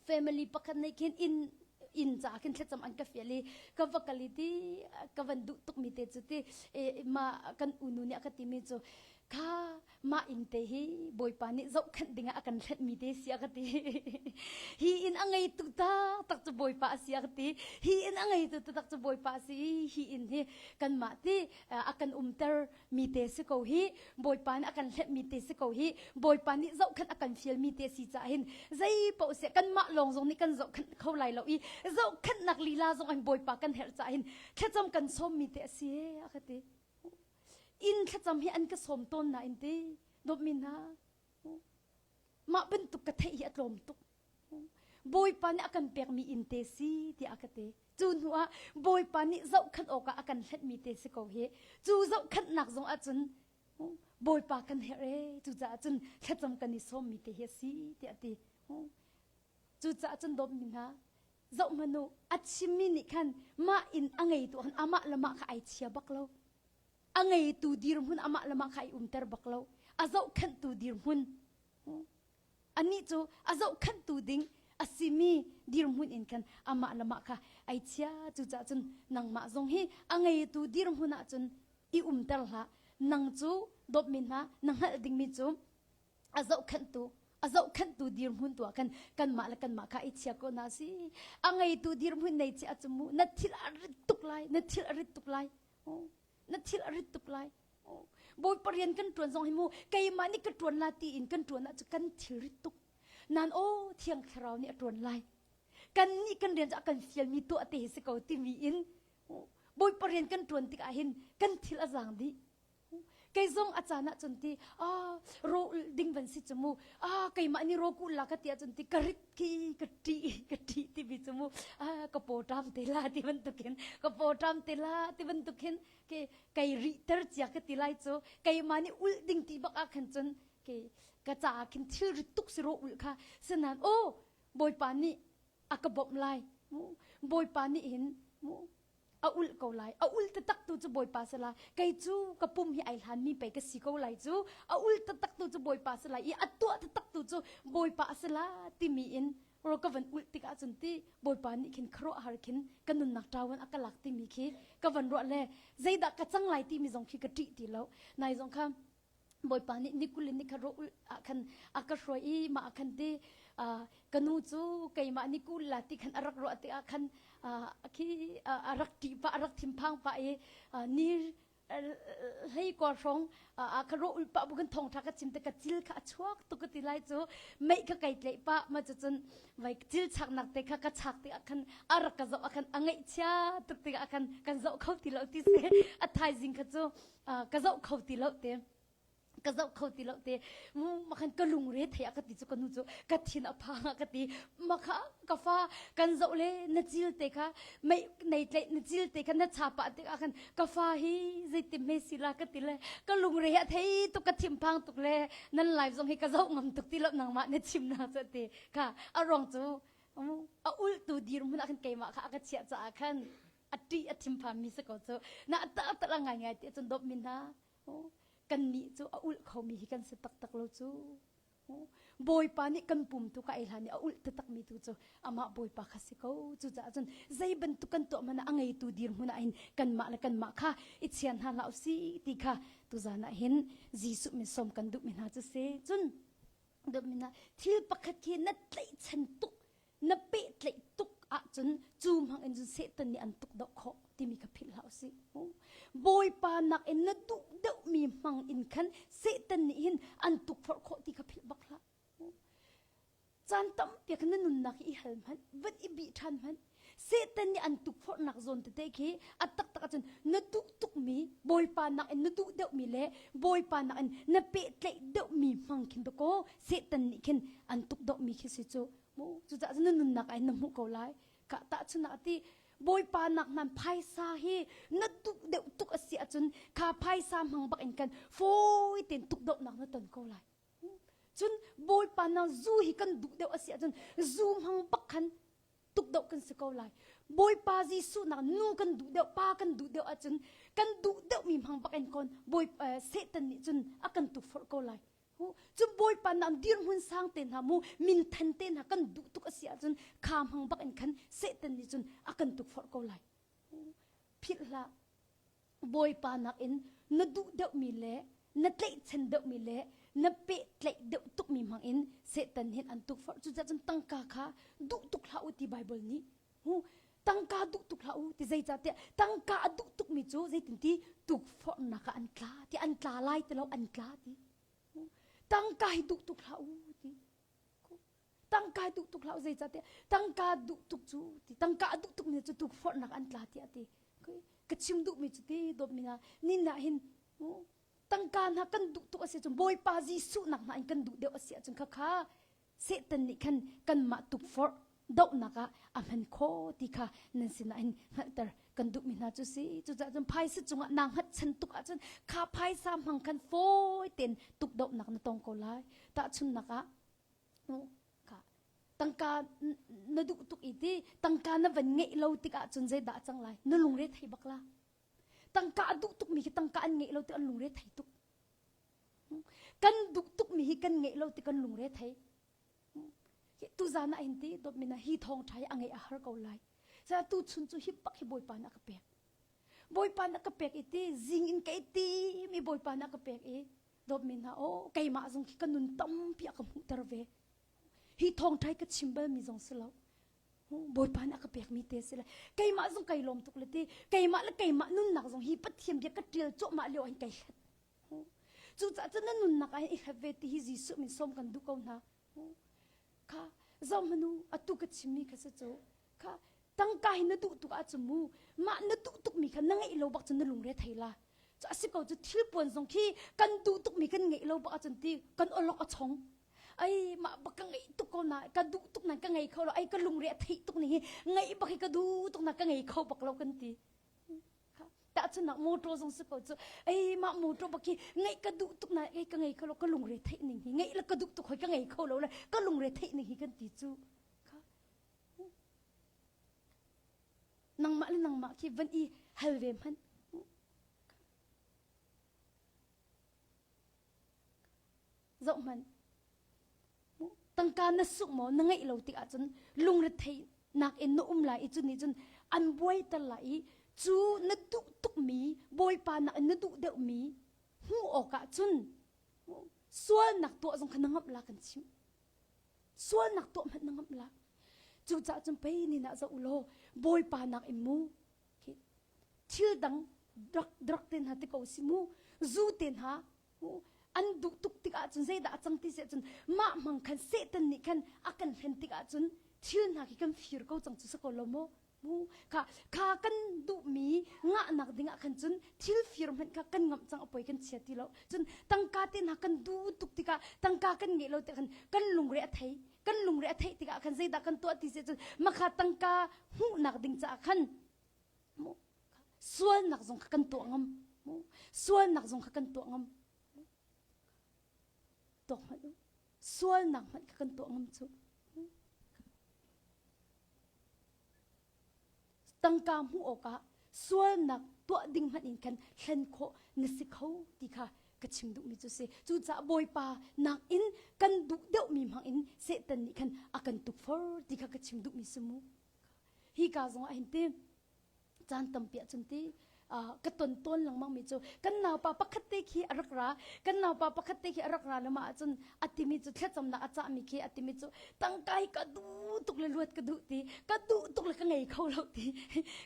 family pakhat nih khin inn inn caah khin thlacam an ka fial i ka va kal i ti ka van duh tukmi te cu ti ma kan unu nih a ka timi cu kha mah inn te hi Bawipa nih zohkhenh dingah a kan hlenhmi te si a ka ti. Hi inn a ngeitu taktak cu Bawipa a si a ka ti. Hi inn a ngeitu taktak cu Bawipa a si i hi inn hi kanmah ti a kan umter mi te si ko hi Bawipa nih a kan hlenhmi te si ko hi Bawipa nih zohkhenh a kan fialmi te si caah hin zei paoh seh kanmah lawng zong nih kan zohkhenh kho lai lo i zohkhenhnak lila zong hin Bawipa kan herh caah hin thlacam kan sawmmi te a si a ka ti. Inn thlacam hi an ka sawm tawn nain ti dawtmi hna mah bantuk ka theih hi a tlawm tuk. Bawipa nih a kan pekmi inn te si tiah a ka ti. Cu hnu ah Bawipa nih zohkhenh awkah a kan hlenhmi te si ko hi. Cu zohkhenhnak zong ahcun Bawipa kan herh ee cucaah cun thlacam kan i sawmmi te hi a si tiah a ti. Cucaah cun dawtmi hna. Zoh hmanh u, a chimmi nih khan mah inn a ngeitu khan amah le mah kha ai chia bak lo. A ngeitu dirhmun amah le mah kha ai umter bak lo. A zohkhenhtu dirhmun. Anih cu a zohkhenhtu ding a simi dirhmun in khan amah le mah kha ai chia. Cucaah cun nangmah zong hi a ngeitu dirhmun ah cun i umter hlah. Nang cu dawtmi hna na hngalh dingmi cu a zohkhenhtu a zohkhenhtu dirhmun tu ah khan kanmah le kanmah kha i chia ko hna si a ngeitu dirhmun nei chi a mu na thil a rit tuk lai na thil a rit tuk lai na thil a rit tuk lai bawipa rian kan tuan zong hi mu keimah nih ka tuan la ti in kan tuan ah cu kan thil rit tuk nan o thiang thlarau nih a tuan lai kan nih kan rian cu a kan fialmi tuah te hi si ko timi in bawipa rian kan tuan tikah hin kan thil a zaang dih Kei zong a caan ah cun ti ah ro ding van si cu mu ah keimah nih ro ku la ka ti ahcun ti ka rit khi ka ṭih ka ṭih timi cu mu ah ka paw ṭam te la ti bantukin ka paw ṭam te la ti bantukin ke kei rihter cia ka ti lai cu keimah nih ulh ding ti bak ah khan cun ke ka caah khin thil rit tuk si ro ulh kha sinain aw Bawipa nih a ka bawmh lai mu Bawipa nih hin mu a ulh ko lai a ul taktak tu cu bawipa si lai kei cu ka pum hi ai hlan mi pei ka si ko lai cu a ul taktak tu cu bawipa si lai i a tuah taktak tu cu bawipa a si la timi in ro ka van ulh tikah cun ti bawipa nih khin khuaruah har khin ka nunnak ṭawan a ka lak timi khi ka van ruah le zeidah ka cang lai timi zong khi ka ṭih ti lo nai zong kha Bawipa nih ni kul in ni kha rawh ah khan a ka hruai i mah ah khan ti ka nu cu keimah ni kul la ti khan a rak ruah tikah khan khi a rak ṭih pah a rak thinphang pah i ni hlei kua hrawng a ka rawh ul pah bu kan thawngṭha ka chim te ka cil kha a chuak tuk ka ti lai cu mei kha kai tleih pah ma cu cun vai cil chaknak te kha ka chak tikah khan a rak ka zoh ah khan a ngaihchia tuk tikah khan kan zoh kho ti lo ti si a thaizing kha cu ka zoh kho ti lo te ka zoh kho ti lo te mu makhan ka lungre thei a ka ti cu ka nu cu ka thin a phang a ka ti makha ka fa kan zoh le na cil te kha mei nei tleih na cil te kha na chapa te ah khan ka fa hi zeitim me si la ka ti le ka lungre a thei tuk ka thim phang tuk le nan live zong hi ka zoh ngam tuk ti lo nangmah na chim na cu ti kha a ruang cu a ultu dirhmun ah khan keimah kha a ka chiah caah khan a ṭih a thinphanmi si ko cu na taktak a ngaingai ti cun dawtmi hna kan nih cu a ulh khomi hi kan si taktak lo cu Bawipa nih kan pum tu ka ei hlan i a ulh taktakmi tu cu amah Bawipa kha si ko cucaah cun zei bantuk kan tuah hmanh ah a ngeitu dirhmun ah hin kanmah le kanmah kha i chian hna hlah usih ti kha tuzan ah hin Jesuh min sawm kan duhmi hna cu si cun dawtmi hna thil pakhat khi na tlaihchan tuk na pehtlaih tuk ahcun cu hmang in cun Satan nih an tuk doh khawh timi kha philh hlah usih. Bawipa nak in na duh deuhmi hmang in khan Satan nih hin an tukforh khawh ti kha philh bak hlah. Caan tampi khan na nunnak hi i hal hmanh, van i bih ṭhan hmanh. Satan nih an tukforhnak zawn tete khi a taktak ahcun na duh tukmi Bawipa nak in na duh deuhmi le Bawipa nak in na pehtlaih deuhmi hmang khin dakaw Satan nih khin an tuk dohmi khi si cu mu cucaah na nunnak ah hin na hmuh ko lai ka tahchun ah ti bawipa nak nan phaisa hi na duh deuh tuk a si ahcun kha phaisa hmang bak in kan fawi tein tuk dohnak na ton ko lai cun bawipa na zu hi kan duh deuh a si ahcun zu hmang bak khan tuk doh kan si ko lai bawipa Jesuh nak nu kan duh deuh pa kan duh deuh ahcun kan duh deuhmi hmang bak in kon bawi Satan nih cun a kan tukforh ko lai Cun Bawipa na dirhmun sang te hna mu minthan te hna kan duh tuk a si ahcun kha hmang bak in khan Satan nih cun a kan tukforh ko lai. Philh hlah. Bawipa nakin na duh deuhmi le na tlaihchan deuhmi le na pehtlaih deuh tukmi hmang in Satan hin an tukforh. Cucaah cun tangka kha duh tuk hlah u ti Bible nih Hu tangka duh tuk hlah u ti zeicahtiah tangka a duh tukmi cu zeitinti tukforhnak ah an tla ti an tla lai ti lo an tla ti tangka hi duh tuk hlah u ti tangka hi duh tuk hlah u zeicahtiah tangka duh tuk cu ti tangka a duh tukmi cu tukforhnak an tla ti a ti ka chim duhmi cu ti dawtmi hna nin ah hin tangka hna kan duh tuk a si cun Bawipa Jesuh nak hna in kan duh deuh a si ahcun khakha Satan nih khan kanmah tukforh dohnak ah a hman kho ti kha nan sinah hin hngalhter kan duhmi hna cu si. Cucaah cun phaisa cungah naa hngatchan tuk ahcun kha phaisa hmang khan fawi tein tukdohnak na tong ko lai. Tahchunhnak ah, kha. Tangka na duh tuk i ti tangka na van ngeih lo tikah cun zeidah a cang lai? Na lungre thei bak la. Tangka a duh tukmi khi tangka an ngeih lo tik an lungre thei tuk. Kan duh tukmi hi kan ngeih lo tik kan lungre thei. Tuzan ah hin ti dawtmi na hi thawngṭha hi a ngeih a har ko lai. Sa tu chun cu hi bak hi Bawipa nih a ka pek. Bawipa nih a ka pek i ti zing in kai ti mi Bawipa nih a ka pek i dawtmi hna aw keimah zong khi ka nun tampi a ka hmuhter ve. Hi thawngṭha hi ka chim bal mi zong si lo. Bawipa nih a ka pekmi te si le keimah zong kai lawm tuk le ti keimah le keimah nunnak zong hi Pathian bia ka ṭial cuahmah lio ah hin kai hlat. Cucaah cun na nunnak ah hin i hlat ve ti hi Jesuh min sawm kan duh ko hna. Kha zohmanu atu ka chimmi kha si cu kha tangka hi na duh tuk ahcun mu mah na duh tukmi kha na ngeih lo bak cun na lungre thei la. Cu a si ko cu thil puan zong khi kan duh tukmi kan ngeih lo bak ahcun ti kan awlok a chong. Ai mah bak ka ngeih tuk ko na ka duh tuk na ka ngei kho lo ai ka lungre a theih tuk ni hi ngeih bak hi ka duh tuk na ka ngei kho bak lo kan ti. Tahchunhnak motor zong si ko cu ei mah motor bak hi ngeih ka duh tuk na ei ka ngei kho lo ka lungre theih ning hi ngeih le ka duh tuk hoi ka ngei kho lo le ka lungre theih ning hi kan ti cu. Nangmah le nangmah khi van i hal ve hmanh. Zoh hmanh. Tangka na sungh maw na ngeih lo tik ahcun lungretheihnak in na um lai i cu nih cun an buaiter lai i cu na duh tukmi Bawipa nak in na duh deuhmi hmuh awkah cun sualnak tuah zong kha na ngamh la kan chimh. Sualnak tuah hmanh na ngamh la. Cucaah cun pei ni nah zoh u law Bawipa nak in mu thil dang drug drug te hna ti ko si mu zu te hna an duh tuk tikah cun zeidah a cang ti si ahcun mah hmang khan Satan nih khan a kan hlen tikah cun thil hna khi kan fir ko cang cu si ko lo maw mu kha kha kan duhmi ngahnak dingah khan cun thil fir hmanh kha kan ngamh cang a poi kan chia ti lo cun tangka te hna kan duh tuk tikah tangka kan ngeih lo tikah khan kan lungre a thei kan lungre a theih tikah khan zeidah kan tuah ti si cun makha tangka hmuhnak ding caah khan sualnak zong kha kan tuah ngam sualnak zong kha kan tuah ngam tuak hmanh u sualnak hmanh kha kan tuah ngam cu tangka hmuh awkah sualnak tuah ding hmanh in khan hlen khawh na si kho ti kha ka chim duhmi cu si. Cucaah Bawipa nakin kan duh deuhmi hmang in Satan nih khan a kan tukfor ti kha ka chim duhmi si mu. Hi ka zong ah hin ti caan tampi ahcun ti ka ton tawn lengmang mi cu kan naupa pakhat te khi a rak ra kan naupa pakhat te khi a rak ra lama ahcun a timi cu thlacamnak a cahmi khi a timi cu tangka hi ka duh tuk le luat ka duh ti ka duh tuk le ka ngei kho lo ti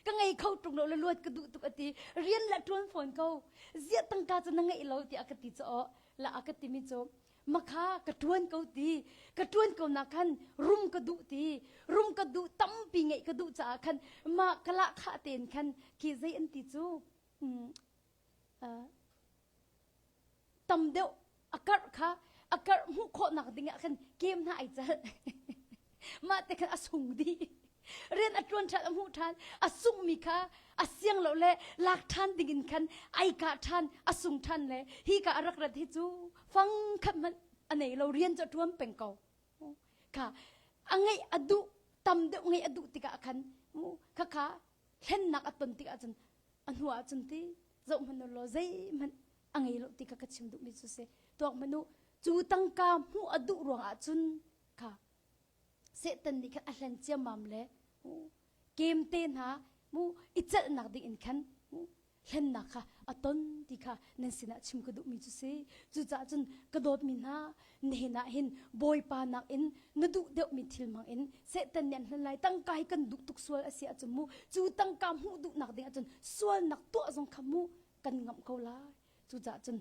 ka ngei kho tuk lo le luat ka duh tuk a ti rian le ṭuan fawn ko ziah tangka cu na ngeih lo tiah ka ti cu aw la a ka timi cu makha ka ṭuan ko ti ka ṭuan ko nak khan rum ka duh ti rum ka duh tampi ngeih ka duh caah khan mah ka lahkhah tein khan khi zei an ti cu tam deuh a karh kha a karh hmuh khawhnak ding ah khan kem hna ai cal mah te khan a sung dih rian a ṭuan ṭhan a hmuh ṭhan a sunghmi kha a siang lo le lak ṭhan ding in khan ai kah ṭhan a sung ṭhan le hi ka a rak rat hi cu fang khat hmanh a nei lo rian cu a ṭuan peng ko kha a ngeih a duh tam deuh ngeih a duh tikah khan kha kha hlennak a ton tikah cun a hnu ah cun ti zoh hmanh u law zeihmanh a ngei lo ti kha ka chim duhmi cu si tuak hmanh u cu tangka hmuh a duh ruangah cun kha Satan nih khan a hlen ciammam le kem te hna mu i celhnak ding in khan hlennak kha a ton ti kha nan sinah chim ka duhmi cu si. Cucaah cun ka dawtmi hna, nihin ah hin Bawipa nakin na duh deuhmi thil hmang in Satan nih an hlen lai. Tangka hi kan duh tuk sual a si ahcun mu, cu tangka hmuh duhnak ding ahcun sualnak tuah zong kha mu kan ngamh ko lai. Cucaah cun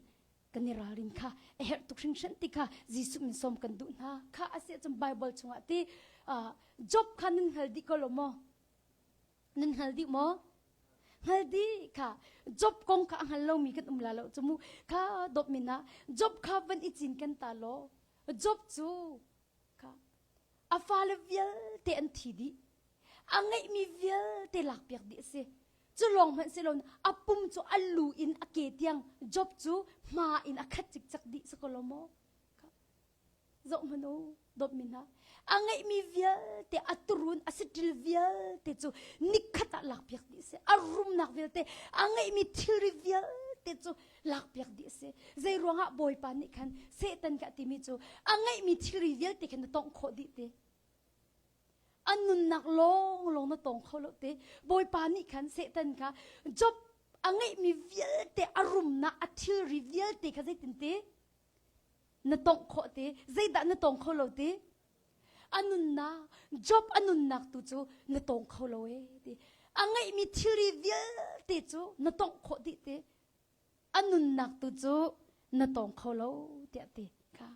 kan i ralrin kha a herh tuk hringhran ti kha Jesuh min sawm kan duh hna. Kha a si ahcun Bible chungah ti Job kha nan hngal dih ko lo maw? Nan hngal dih maw? Hngal dih kha Job kong kha a hngal lomi kan um la lo cu mu. Kha dawt min ah Job kha van i cin kan ta law Job cu kha a fale vialte an thi dih. A ngeihmi vialte lakpiak dih a si. Cu lawng hmanh si lo a pum cu a lu in a ke tiang Job cu hma in a khat cikcek dih si ko lo maw? Zoh hmanh u. Dawtmi hna, a ngeihmi vialte a turun a saṭil vialte cu nikhat ah lakpiak dih a si. A rumnak vialte, a ngeihmi thilri vialte cu lakpiak dih a si. Zei ruangah Bawipa nih khan Satan kha a timi cu a ngeihmi thilri vialte khan na tongh khawh dih ti. A nunnak lawnglawng na tong kho lo ti. Bawipa nih khan Satan kha Job a ngeihmi vialte a rumnak a thilri vialte kha zeitin ti na tongh khawh ti zeidah na tong kho lo ti a nunnak job a nunnak tu cu na tong kho lo e ti a ngeihmi thilri vialte cu na tongh khawh dih ti a nunnak tu cu na tong kho lo tiah ti kha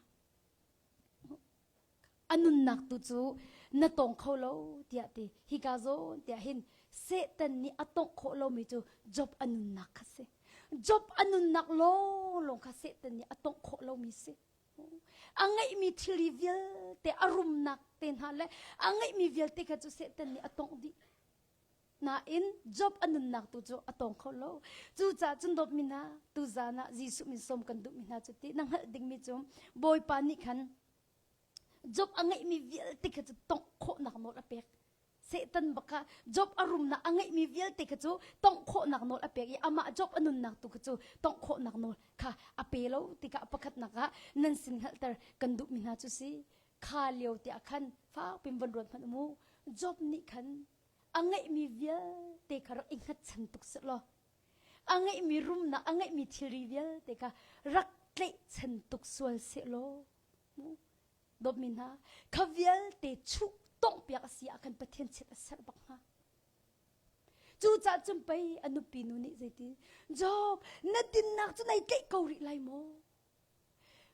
A nunnak tu cu na tawng kho lo tiah ti. Hika zawn tiah hin Satan nih a tongh khawh lomi cu Job a nunnak kha si. Job a nunnak lawnglawng kha Satan nih a tongh khawh lomi si. A ngeihmi thilri vialte, a rumnak te hna le a ngeihmi vialte kha cu Satan nih a tongh dih. Nain Job a nunnak tu cu a tawng kho lo. Cucaah cun dawtmi hna, tuzaan ah Jesuh min sawm kan duhmi hna cu ti na hngalh dingmi cu Bawipa nih khan Job a ngeihmi vialte kha cu tongh khawhnak nawl a pek. Satan bak kha Job a rumnak a ngeihmi vialte kha cu tongh khawhnak nawl a pek i amah Job a nunnak tu kha cu tongh khawhnak nawl kha a pe lo tikah pakhatnak ah nan sin hngalhter kan duhmi hna cu si. Kha lio tiah khan fak pin von ruat hmanh mu. Job nih khan a ngeihmi vialte kha rak i hngatchan tuk sehlaw a ngeihmi rumnak a ngeihmi thilri vialte kha rak tlaihchan tuk sual sehlaw dawtmi hna kha vialte chuh tonghpiak a si ah khan Pathian chiat a serh bak hnga cucaah cun pei a nupi nu nih zeiti Job na dinnak cu nai tlaih ko rih lai maw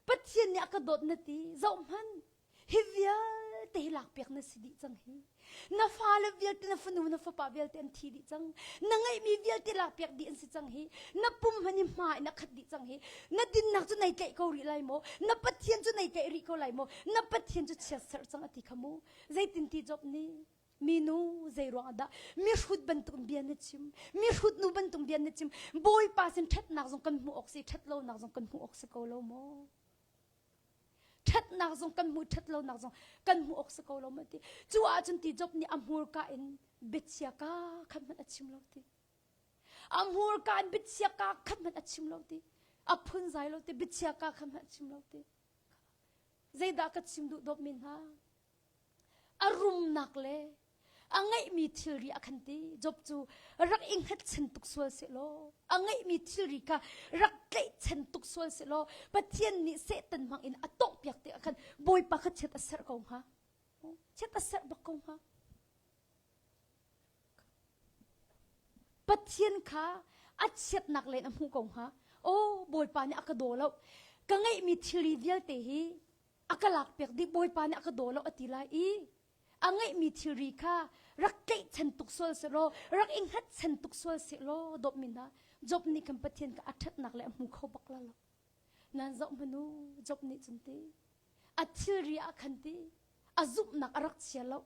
Pathian nih a ka dawt na ti zohhmanh hi vialte hi lakpiak na si dih cang hi na fale vialte na fanu na fapa vialte an thi dih cang na ngeihmi vialte lakpiak dih an si cang hi na pum hmanh hi hma in a khat dih cang hi na dinnak cu nei tlaih ko rih lai maw na Pathian cu nei tlaih rih ko lai maw na Pathian cu chiatserh cang a ti kha mu zeitin ti Job nih minu zei ruang ah dah mihrut bantuk bia na chim mihrut nu bantuk bia na chim bawipa sin ṭhatnak zong kan hmuh awk si ṭhat lonak zong kan hmuh awk si ko lo maw ṭhatnak zong kan hmuh ṭhat lonak zong kan hmuh awk si ko lo maw ti cu ahcun ti Job nih a hmurka in biachia ka khat hmanh a chim lo ti a hmurka in biachia ka khat hmanh a chim lo ti a phunzai lo ti biachia ka khat hmanh a chim lo ti zeidah ka chim duh dawp mi hna A rumnak le a ngeihmi thilri a khan ti. Job cu rak i hngatchan tuk sual sehlaw, a ngeihmi thilri kha rak tlaihchan tuk sual sehlaw, Pathian nih Satan hmang in a tonghpiak tik ah khan Bawipa kha chiat a serh ko hnga. Chiat a serh bak ko hnga. Pathian kha a chiatnak len a hmuh ko hnga. Aw Bawipa nih a ka daw lo. Ka ngeihmi thilri vialte hi a ka lakpiak dih Bawipa nih a ka daw lo a ti lai i a ngeihmi thilri kha rak tlaihchan tuk sual sehlaw rak i hngatchan tuk sual sehlaw dawtmi hna Job nih kan Pathian kha a ṭhatnak le a hmu kho bak la lo nan zoh hmanu Job nih cun ti a thilri ah khan ti a zumhnak a rak chia lo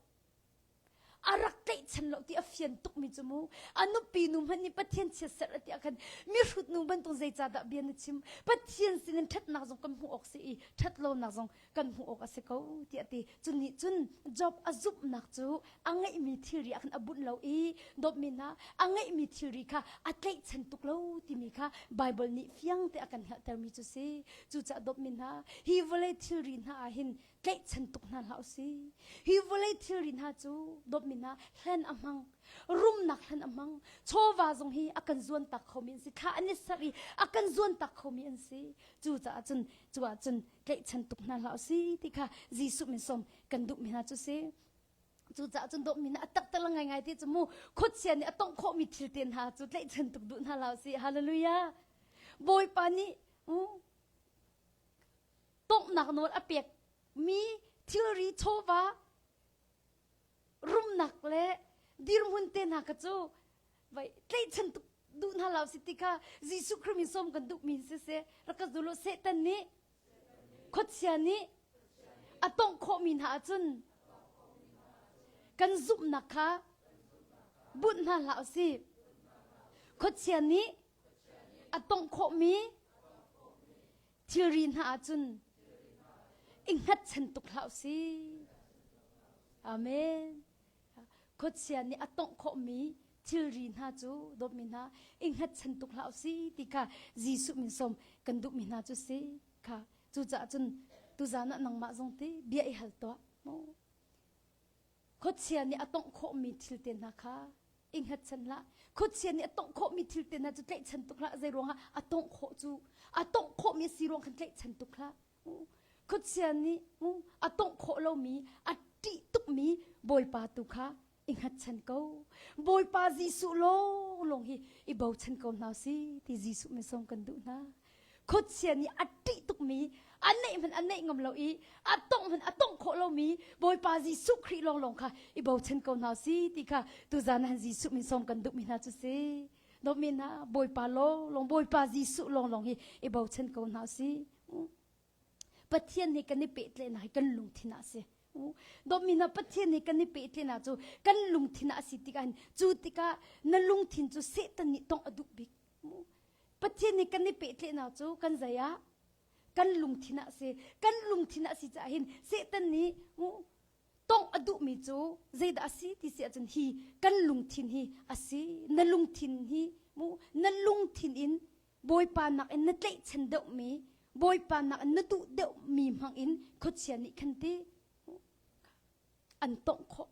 a rak tlaihchan lo ti a fian tukmi cu mu a nupi nu hmanh nih Pathian chiatserh a ti ah khan mihrut nu bantuk zeicahdah bia na chim Pathian sinin ṭhatnak zong kan hmuh awk si i ṭhat lonak zong kan hmuh awk a si ko tiah ti cu nih cun Job a zumhnak cu a ngeihmi thilri ah khan a bunh lo i dawtmi hna a ngeihmi thilri kha a tlaihchan tuk lo timi kha Bible nih fiang te a kan hngalhtermi cu si cucaah dawtmi hna hi vawlei thilri hna ah hin tlaihchan tuk hna hlah usih. Hi vawlei thilri hna cu dawtmi hna hlen a hmang, rumnak hlen a hmang, chawva zong hi a kan zuan tak khomi an si, thla an i serh i a kan zuan tak khomi an si. Cucaah cun cu ah cun tlaihchan tuk hna hlah usih ti kha Jesuh min sawm kan duhmi hna cu si. Cucaah cun dawtmi hna a taktak ngaingai ti cu mu khuachia nih a tongh khawhmi thil te hna cu tlaihchan tuk duh hna hlah usih. Hallelujah. Bawipa nih tonghnak nawl a pekmi thilri chawva rumnak le dirhmun te hna kha cu vai tlaihchan tuk duh hna lo si ti kha Jesuh Khrih min sawm kan duhmi siseh rak ka zul u Satan nih khuachia nih a tongh khawhmi hna ahcun kan zumhnak kha bunh hna hlah usih khuachia nih a tongh khawhmi thilri hna ahcun. I hngatchan tuk hlah si. Amen. Khuachia nih a tongh khawhmi thilri hna cu dawtmi hna i hngatchan tuk hlah si ti kha Jesuh min sawm kan duhmi hna cu si kha cucaah cun tuzan ah nangmah zong ti bia i hal tuah mu Khuachia nih a tongh khawhmi thil te hna kha i hngatchan hlah. Khuachia nih a tongh khawhmi thil te hna cu tlaihchan tuk hlah. Zei ruangah a tongh khawh cu a tongh khawhmi a si ruang khan tlaihchan tuk hlah. Khuachia nih a tongh khawh lomi, a ṭih tukmi Bawipa tu kha i hngatchan ko. Bawipa Jesuh lawnglawng hi i bochan ko hna si ti Jesuh min sawm kan duh hna. Khuachia nih a ṭih tukmi, a neih hmanh a neih ngam lo i a tongh hmanh a tongh khawh lomi Bawipa Jesuh Khrih lawnglawng kha i bochan ko hna si ti kha tuzan han Jesuh min sawm kan duhmi hna cu si. Dawtmi hna, Bawipa lawnglawng, Bawipa Jesuh lawnglawng hi i bochan ko hna si. Pathian he kan i pehtlaihnak hi kan lungthin ah a si. Dawtmi hna Pathian he kan i pehtlaihnak cu kan lungthin ah a si tikah hin cu tikah na lungthin cu Satan nih tongh a duh bik. Pathian he kan i pehtlaihnak cu kan zei ah kan lungthin ah a si. Kan lungthin ah a si caah hin Satan nih tongh a duhmi cu zeidah a si ti si ahcun hi kan lungthin hi a si. Na lungthin hi mu na lungthin in Bawipa nakin na tlaihchan deuhmi, Bawipa nakin na duh deuhmi hmangin khuachia nih khan ti an tongh khawh.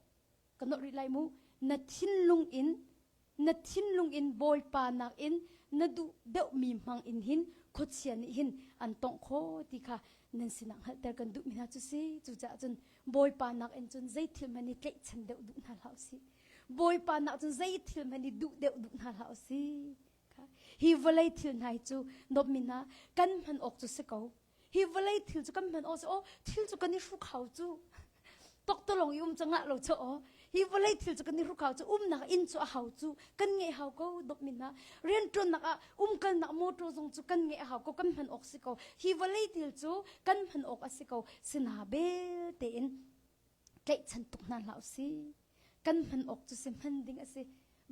Ka nolh rih lai mu. Na thinlung in, na thinlung in Bawipa nakin na duh deuhmi hmang in hin khuachia nih hin an tongh khawh ti kha nan sinah hngalhter kan duhmi hna cu si. Cucaah cun Bawipa nakin cun zei thil hmanh i tlaihchan deuh duh hna hlah usih. Bawipa nak cun zei thil hmanh i duh deuh duh hna hlah usih. Hi vawlei thil hna hi cu dawtmi hna kan hman awk cu si ko. Hi vawlei thil cu kan hman awk si aw thil cu kan i hruk hau cu. Toktolong i um cu ngah lo cu aw. Hi vawlei thil cu kan i hruk hau cu umnak inn cu a hau cu kan ngeih hau ko dawtmi hna. Rianṭuannak ah umkalnak motor zong cu kan ngeih hau ko kan hman awk si ko. Hi vawlei thil cu kan hman awk a si ko. Sina belte in tlaihchan tuk hna hlah usih. Kan hman awk cu si hman ding a si.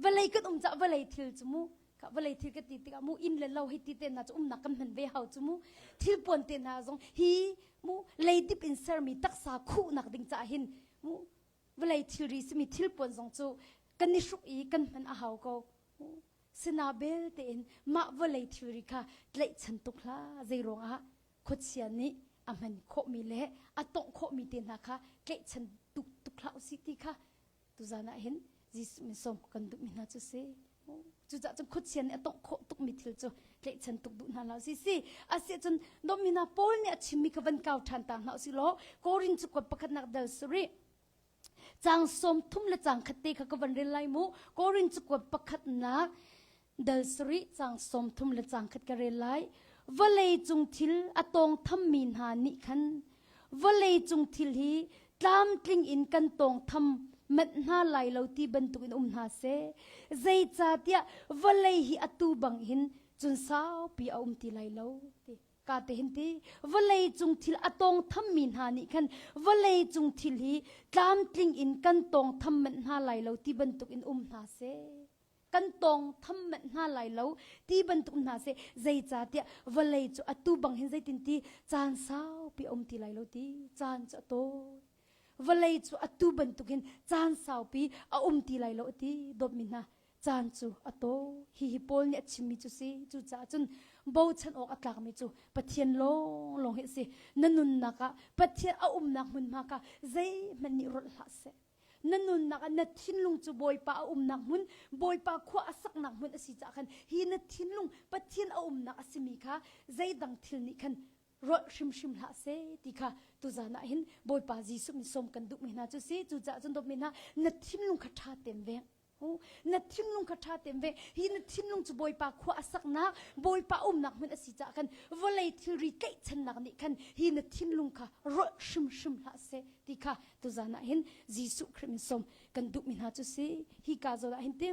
Vawlei kan um caah vawlei thil cu mu vawlei thil ka ti tikah mu inn le lo hi ti te hna cu umnak kan hman ve hau cu mu thil puan te hna zong hi mu leidip in sermi taksa khuhnak ding caah hin mu vawlei thilri simi thil puan zong cu kan i hruk i kan hman a hau ko sina bel tein mah vawlei thilri kha tlaihchan tuk hlah zei ruangah khuachia nih a hman khawhmi le a tongh khawhmi te hna kha tlaihchan tuk tuk hlah usih ti kha tuzan ah hin Jesuh min sawm kan duhmi hna cu si. Cucaah cun khuachia nih a tongh khawh tukmi thil cu tlaihchan tuk duh hna lo si si. Asiahcun dawtmi hna Paul nih a chimmi kha van kau ṭhan ta hna usih law Korin cakuat pakhatnak dal sarih Caang 30 le caang khat te kha ka van rel lai mu. Korin cakuat pakhatnak dal sarih caang 30 le caang khat ka rel lai. Vawlei cung thil a tawng thammi hna nih khan vawlei cung thil hi tlamtling in kan tawng tham manh hna lai lo ti bantukin um hna seh. Zeicahtiah vawlei hi atu bang hin cun saupi a um ti lai lo ti. Ka te hin ti vawlei cung thil a tawng thammi hna nih khan vawlei cung thil hi tlamtling in kan tawng tham manh hna lai lo ti bantuk in um hna seh kan tawng tham manh hna lai lo ti bantuk hna seh zeicahtiah vawlei cu atu bang hin zeitin ti caan saupi a um ti lai lo ti caan cu a tawi vawlei cu atu bantuk hin caan saupi a um ti lai lo ti dawtmi hna caan cu a taw hihi Paul nih a chimmi cu si cucaah cun bochan awk a tlakmi cu Pathian lawnglawng hi a si na nunnak ah Pathian a umnak hmunhma kha zeihmanh nih rolh hlah seh na nunnak ah na thinlung cu Bawipa a umnak hmun Bawipa khua a saknak hmun a si caah khan hi na thinlung Pathian a umnak a simi kha zeidang thil nih khan rolh hrimhrim hlah seh ti kha tuzan ah hin Bawipa Jesuh min sawm kan duhmi hna cu si cucaah cun dawtmi hna na thinlung kha ṭha tein veng Na thinlung kha ṭha tein ve. Hi na thinlung cu Bawipa khua a saknak, Bawipa umnak hmun a si caah khan vawlei thilri tlaihchannak nih khan hi na thinlung kha rolh hrimhrim hlah seh ti kha tuzan ah hin Jesuh Khrih min sawm kan duhmi hna cu si. Hi ka zawn ah hin ti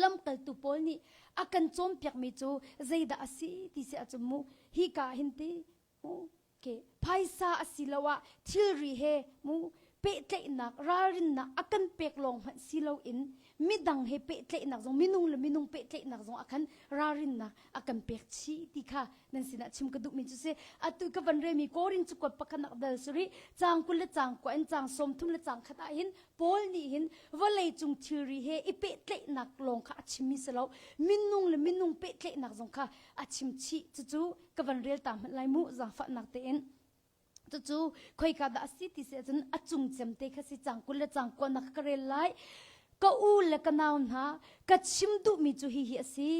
lamkaltu Paul nih a kan cawnpiakmi cu zeidah a si ti si ahcun mu hi ka ah hin ti ke phaisa asiloah thilri he mu pehtlaihnak ralrinnak a kan pek lawng hmanh si loin Midang he pehtlaihnak zong minung le minung pehtlaihnak zong ah khan ralrinnak a kan pek chih ti kha nan sinah chim ka duhmi cu si. Atu ka van relmi Korin cakuat pakhatnak dal sarih caang 20 le caang kua in caang 30 le caang khat ah hin Paul nih hin vawlei cung thilri he i pehtlaihnak lawng kha a chimmi si lo minung le minung pehtlaihnak zong kha a chim chih cucu ka van rel ta hmanh lai mu zaangfahnak tein cucu khoika dah a si ti si ahcun a cung cem te kha si cang 20 le cang kua nak ka rel lai ka u le ka nau hna ka chim duhmi cu hihi a si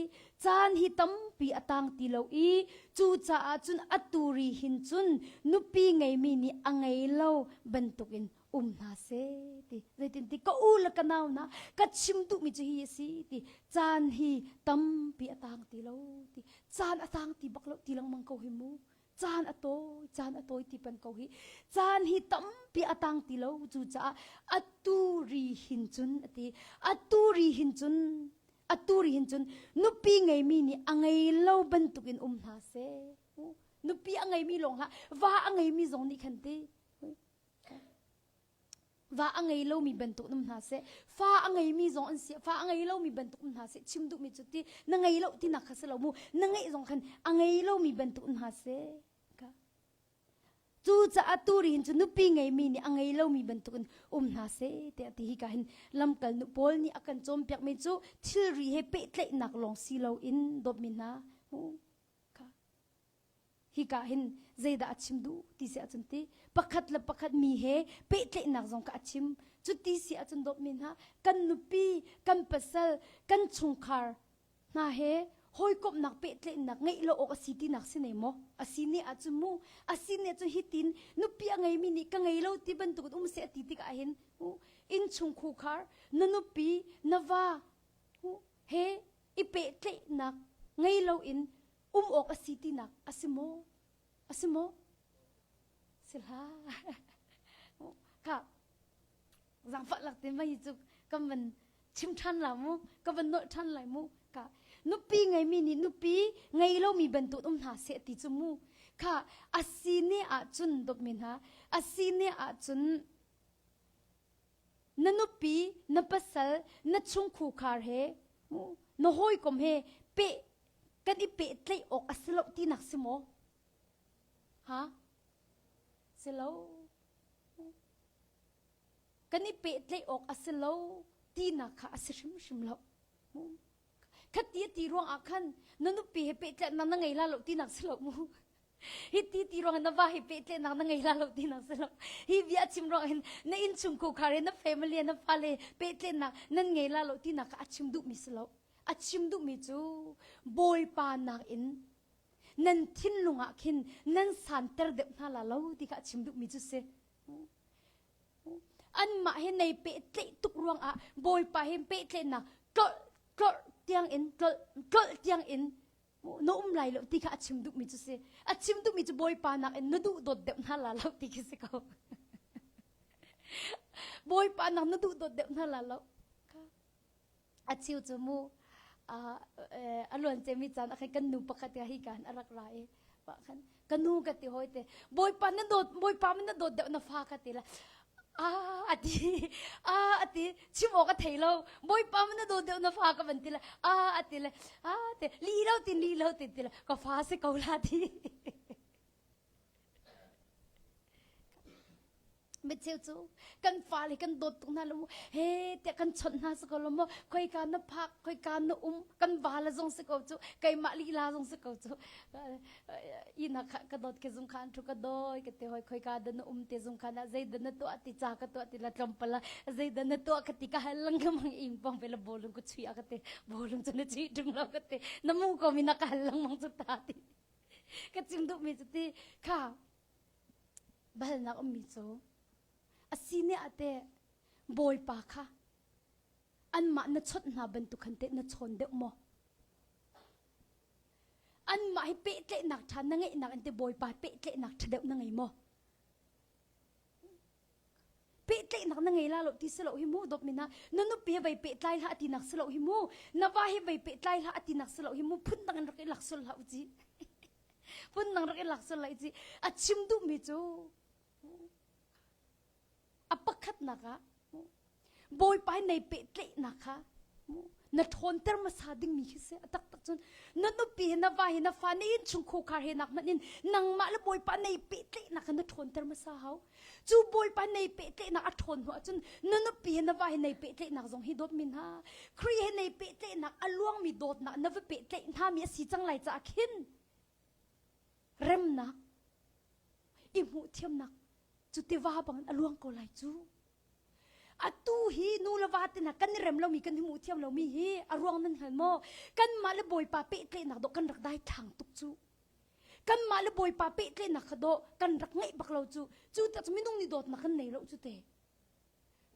caan hi tampi a tang ti lo i cucaah cun atu ri hin cun nupi ngeimi nih a ngei lo bantukin um hna seh ti zeitin ti ka u le ka nau hna ka chim duhmi cu hi a si ti caan hi tampi a tang ti lo ti caan a tang ti bak lo ti lengmang ko hi mu caan a tawi caan a tawi ti pan ko hi caan hi tampi a tang ti lo cucaah atu ri hin cun ati atu ri hin cun atu ri hin cun nupi ngeimi nih a ngei lo bantukin um hna seh nupi a ngeimi lawng hlah va a ngeimi zong nih khan ti Va a ngei lomi bantuk um hna seh, fa a ngeimi zong an si, fa a ngei lomi bantuk um hna seh, chim duhmi cu ti na ngei lo tinak kha si lo mu, na ngeih zong khan a ngei lomi bantuk um hna seh. Ka. Cucaah turi hin cu nupi ngeimi nih a ngei lomi bantukin um hna seh tiah ti hi ka hin lamkal nu Paul nih a kan cawnpiakmi cu thilri he pehtlaihnak lawng si loin dawtmi hna kha Hika hin zeidah a chim duh ti si ahcun ti pakhat le pakhat mi he pehtlaihnak zong kha a chim. Cu ti si ahcun dawtmi hna kan nupi, kan pasal, kan chungkhar hna he hawikomhnak pehtlaihnak ngeih lo awk a si tinak si ne maw? A si ne ahcun mu, a si ne ahcun hitin nupi a ngeimi nih ka ngei lo ti bantuk in um seh a ti tikah hin innchung khukhar na nupi, na va he i pehtlaihnak ngei loin um awk a si tinak a si maw? A si maw? Si hlah. Kha zaangfah lak te mai cu kan van chim ṭhan la mu, ka van nolh ṭhan lai mu. Ka nupi ngeimi nih nupi ngei lomi bantuk um hna seh ti cu mu. Kha a si ne ahcun dawtmi hna, a si ne ahcun na nupi, na pasal, na chungkhukhar he, na hawikom he peh kan i pehtlaih awk a si lo tinak si maw? Ha? Si lo. Kan i pehtlaih awk a si lo tinak kha a si hrimhrim lo. Khati a ti ruang ah khan na nupi he pehtlaihnak na ngei la lo tinak si lo mu. Hi ti ti ruang na va he pehtlaihnak na ngei la lo tinak si lo. Hi bia chim ruang hin na innchungkhar he na family na fale pehtlaihnak nan ngei la lo tinak kha a chim duhmi si lo. A chim duhmi cu Bawipa nakin nan thinlung ah khin nan santer deuh hna la lo ti kha a chim duhmi cu si. Anmah he nei pehtlaih tuk ruangah Bawipa he pehtlaihnak tlolh tlolh tiang in tlolh tlolh tiang in na um lai lo ti kha a chim duhmi cu si. A chim duhmi cu Bawipa nakin na duh dawt deuh hna la lo ti khi si ko. Bawipa nak na duh dawt deuh hna la lo. A chiu cu mu a luan cemi caan ah khan kan nu pakhat ka hi kan a rak ra i khan ka nu ka ti hoi te bawipa na dawt bawipa na dawt deuh na fa ka ti la a ati a ati chim awk a thei lo bawipa na dawt deuh na fa ka van ti la a ati le a te li lo tin li lo tin ti la ka fa si ko la ti Micheu cu kan fale kan dawt tuk hna lo mu he tiah kan chawnh hna si ko lo mu khoika na phak khoika na um kan va le zong si ko cu keimah lila zong si ko cu ina kha ka dawt ke zung khan thu ka doi ka te hoi khoika da na um te zung khan ah zei da na tuah ti cha ka tuah ti la tlawmpal ah zei da na tuah ka ti ka hal lang ka mang ing pong ve la bolung ku chui a ka te bolung cu na chui tung lo ka te na mu ko mi na ka hal lang mang cu ta ti ka chim duhmi cu ti kha balnak ummi cu a si ne ah teh bawipa kha anmah na chawnh hna bantuk khan teh na chawn deuh maw anmah hi pehtlaihnak ṭha na ngeihnak in teh bawipa pehtlaihnak ṭha deuh na ngei maw Pehtlaihnak na ngei la lo ti si lo hi mu dawt mi na na nupi he vei pehtlai hlah ti nak si lo hi mu na va he vei pehtlai hlah ti nak si lo hi mu phun dang in rak i lak sul hlah u ci phun dang rak i lak sul lai ci a chim duh mi cu a pakhatnak ah. Bawipa he nei pehtlaihnak kha na ṭhawnter hmasa dingmi khi si. A taktak cun na nupi he na va he na fa na innchungkhar he nak hmanh in nangmah le Bawipa nei pehtlaihnak kha na ṭhawnter hmasa hau. Cu Bawipa nei pehtlaihnak a ṭhawn hnu ahcun na nupi he na va he nei pehtlaihnak zong hi dawtmi hna Khrih he nei pehtlaihnak a luangmi dawtnak na va pehtlaih hna mi a si cang lai caah khin remnak i hmuh thiamnak cu tiva bangin a luang ko lai cu. Atu hi nu le va te hna kan i rem lomi kan i hmuh thiam lomi hi a ruang nan hngal maw? Kanmah le Bawipa pehtlaihnak dawh kan rak daithlang tuk cu. Kanmah le Bawipa pehtlaihnak kha dawh kan rak ngeih bak lo cu. Cu tak cu minung nih dawtnak kan nei lo cu te.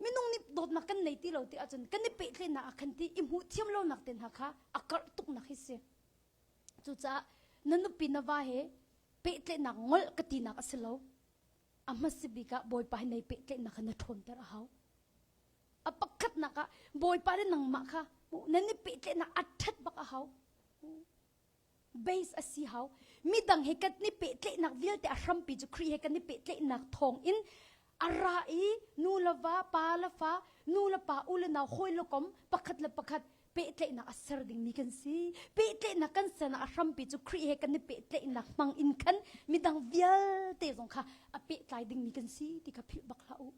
Minung nih dawtnak kan nei ti lo ti ahcun kan i pehtlaihnak ah khan ti i hmuh thiam lonak te hna kha a karh tuknak hi si. Cucaah na nupi na va he pehtlaihnak ngolh ka tinak a si lo. A hmasa bik ah Bawipa he nei pehtlaihnak kha na ṭhawnter a hau. A pakhatnak ah Bawipa le nangmah kha nan i pehtlaihnak a ṭhat bak a hau. Base a si hau. Midang he kan i pehtlaihnak vialte a hrampi cu Khrih he kan i pehtlaihnak thawng in a ra i nu le va, pa le fa, nu le pa, u le nau, hawi le kom, pakhat le pakhat pehtlaihnak a ser dingmi kan si. Pehtlaihnak kan sernak a hrampi cu Khrih he kan i pehtlaihnak hmang in khan midang vialte zong kha a pehtlai dingmi kan si ti kha philh bak hlah u.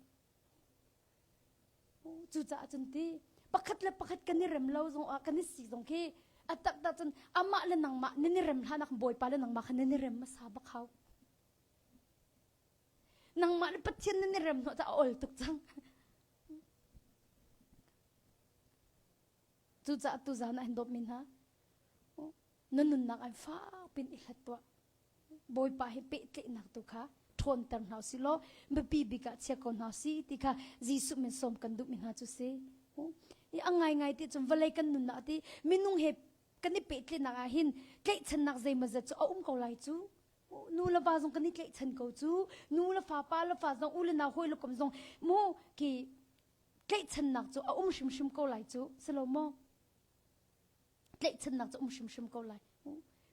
Cucaah cun ti pakhat le pakhat kan i rem lo zong ah kan i si zong khi a taktak cun amah le nangmah nan i rem hlan ah Bawipa le nangmah kha nan i rem hmasa bak hau. Nangmah le Pathian nan i rem hnawh ca a ol tuk cang. Cucaah tuzaan ah hin dawtmi hna, na nunnak an fak pin i hlat tuah. Bawipa hi pehtlaihnak tu kha ṭhawnter hna usih law biapi bik ah chia ko hna usih ti kha Jesuh min sawm kan duhmi hna cu si. I a ngaingai ti cun vawlei kan nunnak ti minung he kan i pehtlaihnak ah hin tlaihchannak zeimawzat cu a um ko lai cu. Nu le va zong kan i tlaihchan ko cu. Nu le fa, pa le fa zong, u le nau, hawi le kom zong mu ki tlaihchannak cu a um hrimhrim ko lai cu si lo maw tlaihchannak cu um hrimhrim ko lai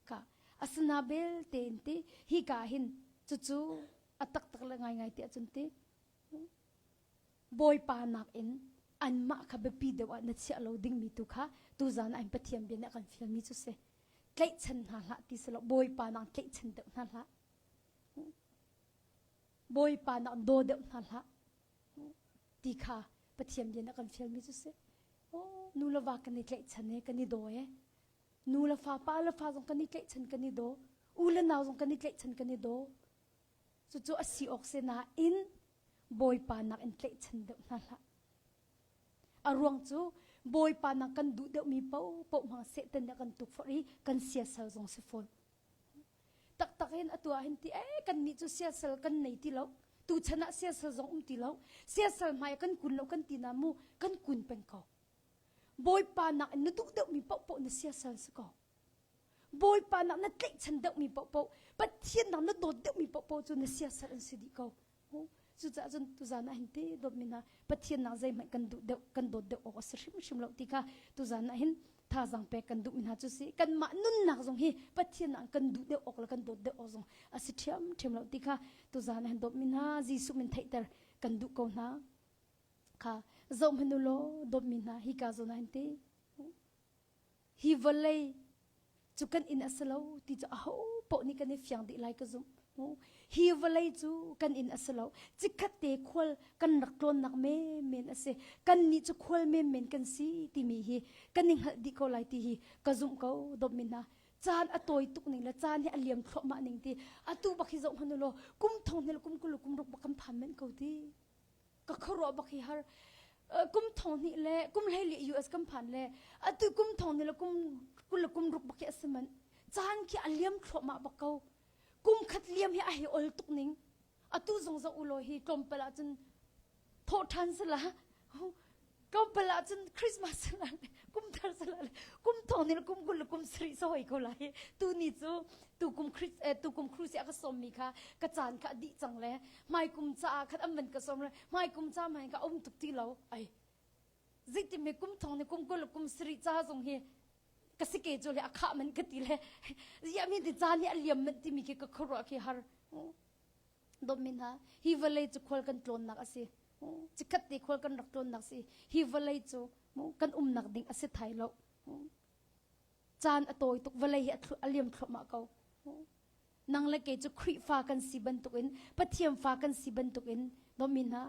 ka asina bel tein ti hi ka hin cucu a taktak le ngaingai ti ahcun ti bawipa nakin anmah kha biapi deuh ah na chiah lo dingmi tu kha tuzan ah Pathian bia nih a kan fialmi cu si tlaihchan hna hlah ti si lo bawipa nak tlaihchan deuh hna hlah bawipa nak daw deuh hna hlah ti kha Pathian bia nih a kan fialmi cu si. Nu le va kan i tlaihchan i kan i daw e. Nu le fa, pa le fa zong kan i tlaihchan kan i daw. U le nau zong kan i tlaihchan kan i daw. Cucu a si awk si nain Bawipa nak in tlaihchan deuh hna hlah. A ruang cu Bawipa nak kan duh deuhmi paohpaoh hmang Satan nih a kan tukforh i kan siasal zong si fawn. Taktak hin atu ah hin ti eh kan nih cu siasal kan nei ti lo. Tuchan ah siasal zong um ti lo. Siasal hmai kan kun lo kan ti na mu kan kun peng ko. Bawipa nak in na duh deuhmi paohpaoh na siasal si ko. Bawipa nak na tlaihchan deuhmi paohpaoh Pathian nak na dawt deuhmi paohpaoh cu na siasal an si dih ko. Cucaah cun tuzan ah hin ti dawtmi hna Pathian nak zeihmanh kan duh deuh kan dawt deuh awk a si hrimhrim lo ti kha tuzan ah hin thazaang pek kan duhmi hna cu si kanmah nunnak zong hi Pathian ah kan duh deuh awk le kan dawt deuh awk zong a si ṭhiamṭhiam lo ti kha tuzan ah hin dawtmi hna Jesuh min theihter kan duh ko hna kha zoh hmanh u law dawtmi hna hi ka zawn ah hin ti Hi vawlei cu kan inn a si lo ti cu aho paoh nih kan i fiang dih lai ka zumh. Hi vawlei cu kan inn a si lo. Chikkhat te khual kan rak tlawnnak menmen a si. Kannih cu khual menmen kan si timi hi kan i hngalh dih ko lai ti hi ka zumh ko dawtmi hna. Caan a tawi tuk ning le caan hi a liam thluahmah ning ti atu bak hi zoh hmanh u law kum thong hnih le kum 20 le kum ruk bak kan phan men ko ti. Ka khuaruah bak hi har. Kum thong hnih le kum hlei li US kan phan le atu kum thong hnih le kum 20 le kum ruk bak hi a si man. Caan khi a liam thluahmah bak ko. Kum khat liam hi a hei ol tuk ning. Atu zong zoh u law hi tlawmpal ahcun thawh ṭhan sala tlawmpal ahcun Christmas sala kum thar sala kum thong hnih le kum 20 le kum sarih sa hoi ko lai. Tu ni cu tu kum Christ tu kum cruise a ka sawmmi kha ka caan kha a dih cang le hmaikum caah khat an van ka sawm le hmaikum ca hmai ka um tuk ti lo ai zeitin me kum thong ni kum 20 kum sarih ca zong hi ka si ke cu le a khah man ka ti le ya mi ti caan hi a liam man timi khi ka khuaruah khi har dawt min ha hi vawlei cu khual kan tlawnnak a si. Cikhat te khual kan rak tlawnnak si hi vawlei cu kan umnak ding a si thai lo. Caan a tawi tuk vawlei hi a liam thluahmah ko. Nang le kei cu Khrihfa kan si bantukin Pathian fa kan si bantukin dawmi hna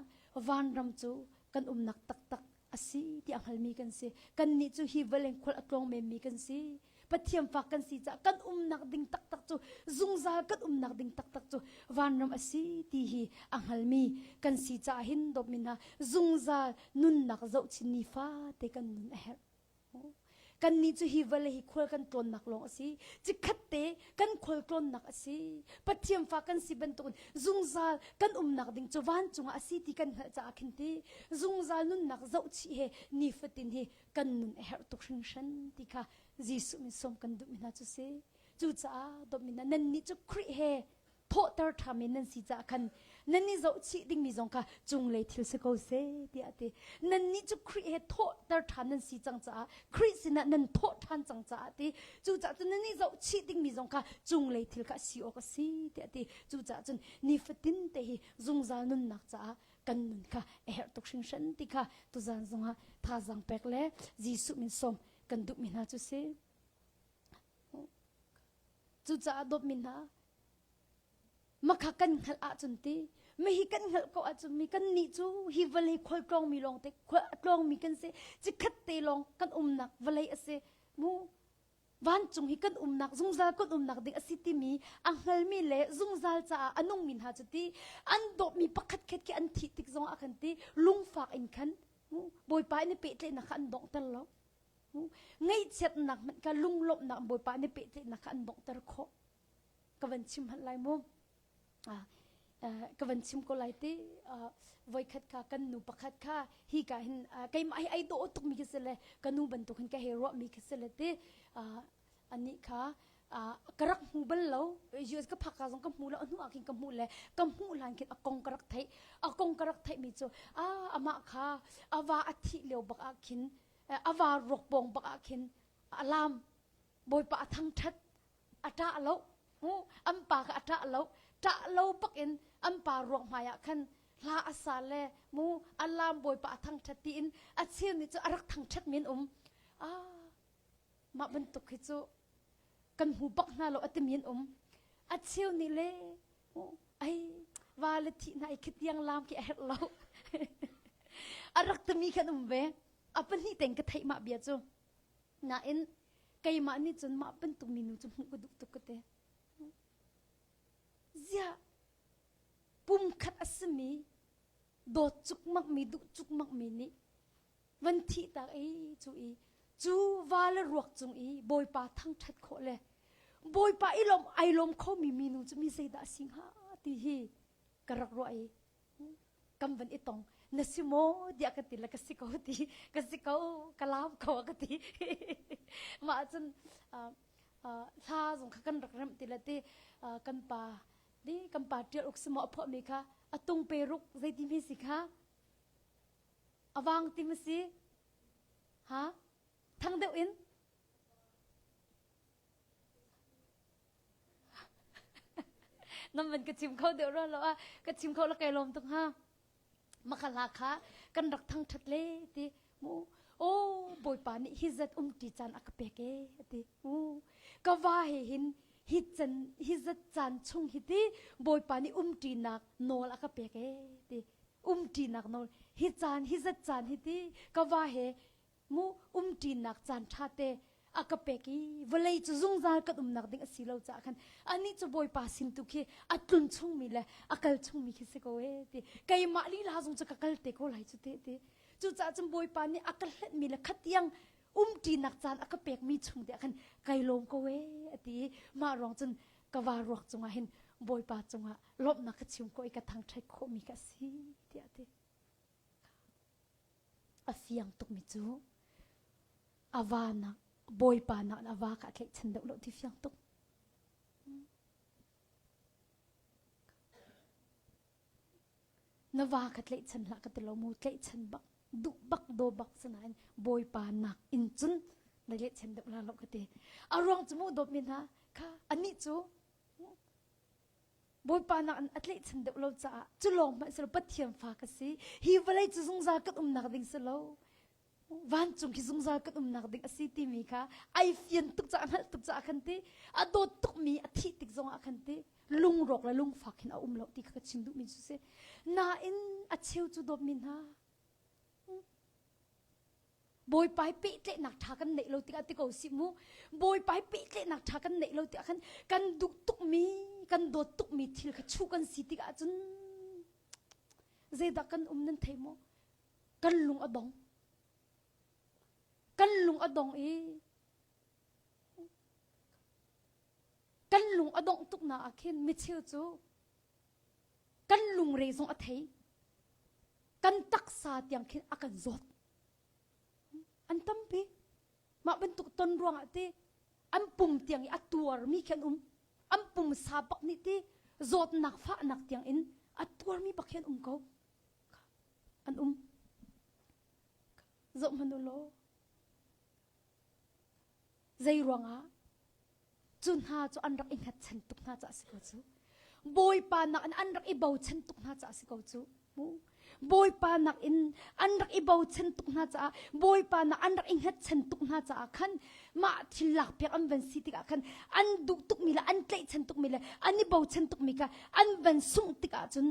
vanram cu kan umnak taktak a si ti a hngalmi kan si. Kannih cu hi vawlei khual a tlawng menmi kan si. Pathian fa kan si caah kan umnak ding taktak cu zungzal kan umnak ding taktak cu vanram a si ti hi a hngalmi kan si caah hin dawtmi hna zungzal nunnak zohchin nifate kan nun a herh. Kannih cu hi vawlei hi khual kan tlawnnak lawng a si. Cikhat te kan khual tlawnnak a si. Pathian fa kan si bantukin zungzal kan umnak ding cu vancung ah a si ti kan hngalh caah khin ti zungzal nunnak zohchih he nifatin hi kan nun a herh tuk hringhran ti kha Jesuh min sawm kan duhmi hna cu si. Cucaah dawtmi hna nannih cu Khrih he thawhter ṭhami nan si caah khan nan i zohchih dingmi zong kha cunglei thil si ko seh tiah a ti. Nannih cu Khrih he thawhter ṭhan nan si cang caah Khrih sinah nan thawh ṭhan cang caah ti. Cucaah cun nan i zohchih dingmi zong kha cunglei thil kha a si awk a si tiah a ti. Cucaah cun nifatin te hi zungzal nunnak caah kan nun kha a herh tuk hringhran ti kha tuzan zongah thazaang pek le Jesuh min sawm kan duhmi hna cu si. Cucaah dawtmi hna, makha kan hngalh ahcun ti, mihi kan hngalh ko ahcun mi kan nih cu hi vawlei khual tlawngmi lawng te khual a tlawngmi kan si, cikhat te lawng kan umnak vawlei a si. Mu vancung hi kan umnak zungzal kan umnak ding a si timi a hngalmi le zungzal caah a nungmi hna cu ti an dawtmi pakhat khat khi an thih tik zong ah khan ti lungfak in khan Bawipa in i pehtlaihnak kha an donghter lo. Ngaihchiatnak hmanh kha lunglawmhnak Bawipa nih pehtlaihnak kha an donghter khawh. Ka van chim hmanh lai mu. Ka van chim ko lai ti voikhat kha kan nu pakhat kha hi ka hin keimah hi ai dawh tukmi khi si le ka nu bantuk hin ka hei ruahmi khi si le ti anih kha ka rak hmu bal lo US ka phak ka zong ka hmu lo hnu ah khin ka hmuh le ka hmuh hlan khin a kong ka rak theih a kong ka rak theih mi cu a amah kha a va a thih lio bak ah khin a va ruak pawng bak ah khin a lam bawipa a thangṭhat a ṭah lo an pa kha a ṭah lo ṭah lo bak in an pa ruak hmai ah khan hla a sa le mu a lam bawipa a thangṭhat tiin a cheu nih cu a rak thangṭhat men um ah mah bantuk hi cu kan hmu bak hna lo a timi an um a cheu nih le ai va le thih hna i khitiang lam khi a herh lo a rak timi khan um ve a pahnih teng ka theih mah bia cu nain keimah nih cun mah bantuk minu cu hmuh ka duh tuk ka te ziah pumkhat a simi dawt cukmak mi duh cukmak mi nih van thih tak i cu i cu va le ruak cung i bawipa thangṭhat khawh le bawipa i lawm ai lawm khomi minu cu mi zeidah a si hnga ti hi ka rak ruah i kan van i tong na si maw tiah ka ti le ka si ko ti ka si ko ka lam ko ka ti mah cun hla zong kha kan rak remh ti le ti kan pa di kan pa ṭial uk si maw a phuahmi kha a tung pe ruk zeiti mi si kha a vang ti ma si ha thang deuh in Nan van ka chim kho deuh rua lo a ka chim kho la kai lawm tuk ha makha hla kha kan rak thang that le ti mu o bawipa nih hi zat um ti caan a ka pek e ti u ka va he hin hi can hi zat caan chung hi ti bawipa nih um ṭinak nawl a ka pek e ti um ṭinak nawl hi caan hi zat caan hi ti ka va he mu umṭinak caan ṭha te a ka pek i vawlei cu zungzal kan umnak ding a si lo caah khan anih cu Bawipa sin tu khi a tlun chungmi le a kal chungmi khi si ko e ti keimah lila zong cu ka kal te ko lai cu te ti cucaah cun Bawipa nih a ka hlenhmi le khatiang umṭinak caan a ka pekmi chung te ah khan kai lawm ko e a ti i mah ruang cun ka va ruak cungah hin Bawipa cungah lawmhnak ka chim ko i ka thangṭhat khawhmi ka si tiah a ti. A fiang tukmi cu a va nak bawipa nak a va kha a tlaihchan deuh lo ti fiang tuk. Na va kha tlaihchan hlah ka ti lo mu tlaihchan bak duh bak do bak sinain bawipa nak in cun na tlaihchan deuh la lo ka ti. A ruang cu mu dawt mi hna kha anih cu. Bawipa nak in a tlaihchan deuh lo caah cu lawng hmanh si lo Pathian fa ka si. Hi vawlei cu zungzal kan umnak ding si lo. Vancung khi zungzal kan umnak ding a si timi kha ai fian tuk caah hngalh tuk caah khan ti a dawt tukmi a thih tik zongah khan ti lungrawk le lungfak hin a um lo ti kha ka chim duhmi cu si. Nain a cheu cu dawtmi hna Bawipa hi pehtlaihnak ṭha kan neih lo tikah ti ko sih mu. Bawipa hi pehtlaihnak ṭha kan neih lo tikah khan kan duh tukmi, kan dawt tukmi thil kha chuh kan si tikah cun zeidah kan um nan thei maw? Kan lung a dong. Kan lung a dong i kan lung a dongh tuk nak ah khin micheu cu kan lungre zong a thei. Kan taksa tiang khin a kan zawt. An tampi. Mah bantuk ton ruangah ti an pum tiang i a tuarmi khi an um. An pumsa bak nih ti zawtnak fahnak tiang in a tuarmi bak hi an um ko. An um. Zoh hmanh u law. Zei ruangah cu hna cu an rak i hngatchan tuk hna caah si ko cu. Bawipa nak in an rak i bochan tuk hna caah si ko cu. Bawipa nak in an rak i bochan tuk hna caah Bawipa nak an rak i hngatchan tuk hna caah khan mah thil lakpiak an van si tikah khan an duh tukmi le an tlaihchan tukmi le an i bochan tukmi kha an van sungh tikah cun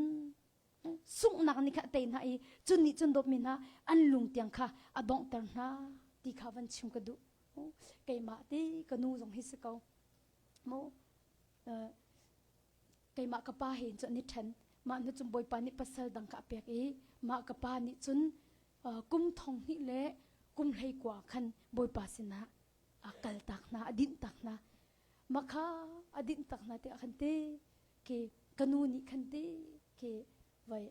sunghnak nih kha a tei hna i cun nih cun dawtmi hna an lung tiang kha a donghter hna ti kha van chim ka duh. Keimah ti ka nu zong hi si ko. Mu keimah ka pa he cun an i ṭhen. Mah hnu cun Bawipa nih pasal dang kha a pek i mah ka pa nih cun kum thong hnih le kum hlei kua khan Bawipa sinah a kaltak hna, a dinh tak hna. Mah kha a dinh tak hna tiah khan ti ke ka nu nih khan ti ke vai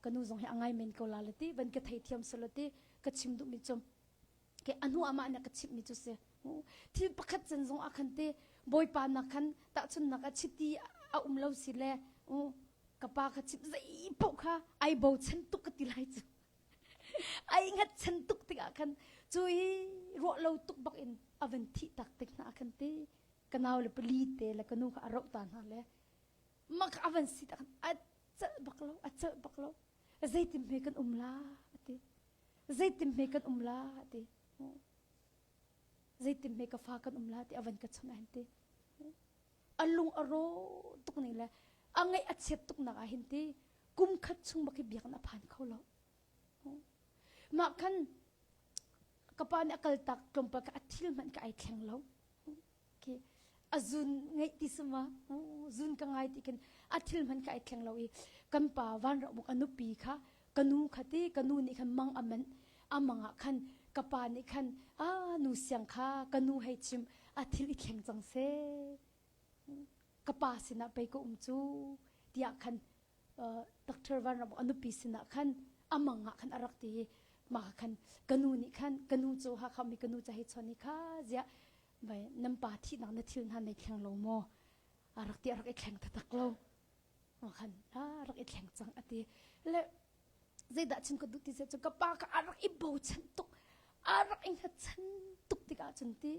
ka nu zong hi a ngai men ko la le ti van ka theithiam selaw ti ka chim duhmi cu ke a hnu amah nih ka chimhmi cu si thil pakhat cen zong ah khan te bawipa nak khan tahchunnak ah chiti a um lo si le ka pa kha chimh zei paoh kha ai bochan tuk ka ti lai cu ai ngatchan tuk tikah khan cu i ruah lo tuk bak in a van thih tak tik hna khan te ka nau le pali te le ka nu kha a roh ta hna le mak a van si tak a celh bak lo a celh bak lo zeitin hme kan um la ati zeitin hme kan um la ti zeitin hme ka fa kan um la ti a van ka chawnh ahin ti a lung a ro tuk ning le a ngaih a chiat tuk nak ah hin ti kum khat chung bak hi biakinn a phan kho lo mah khan ka pa nih a kal tak tlawmpal ka a thil hmanh ka ai thleng lo khi a zun ngeih ti suma zun ka ngai ti khin a thil hman ka ai thleng lo i kan pa van rak buk a nupi kha ka nu kha ti ka nu nih khan mang a man a mang ah khan ka pa nih khan a nu siang kha ka nu hei chim a thil i thleng cang se ka pa sinah pei ka um cu tiah khan Dr. Van Ram a nupi sinah khan a mang ah khan a rak ti i mah khan ka nu nih khan ka nu cu Hakha mi ka nu ca hei chawn i kha ziah vai nan pa thihnak na thil hna nei thleng lo maw a rak ti a rak i thleng taktak lo khan a rak i thleng cang a ti le zeidah chin ka duh ti cu ka pa kha a rak i bochan tuk a rak i hngatchan tuk tikah cun ti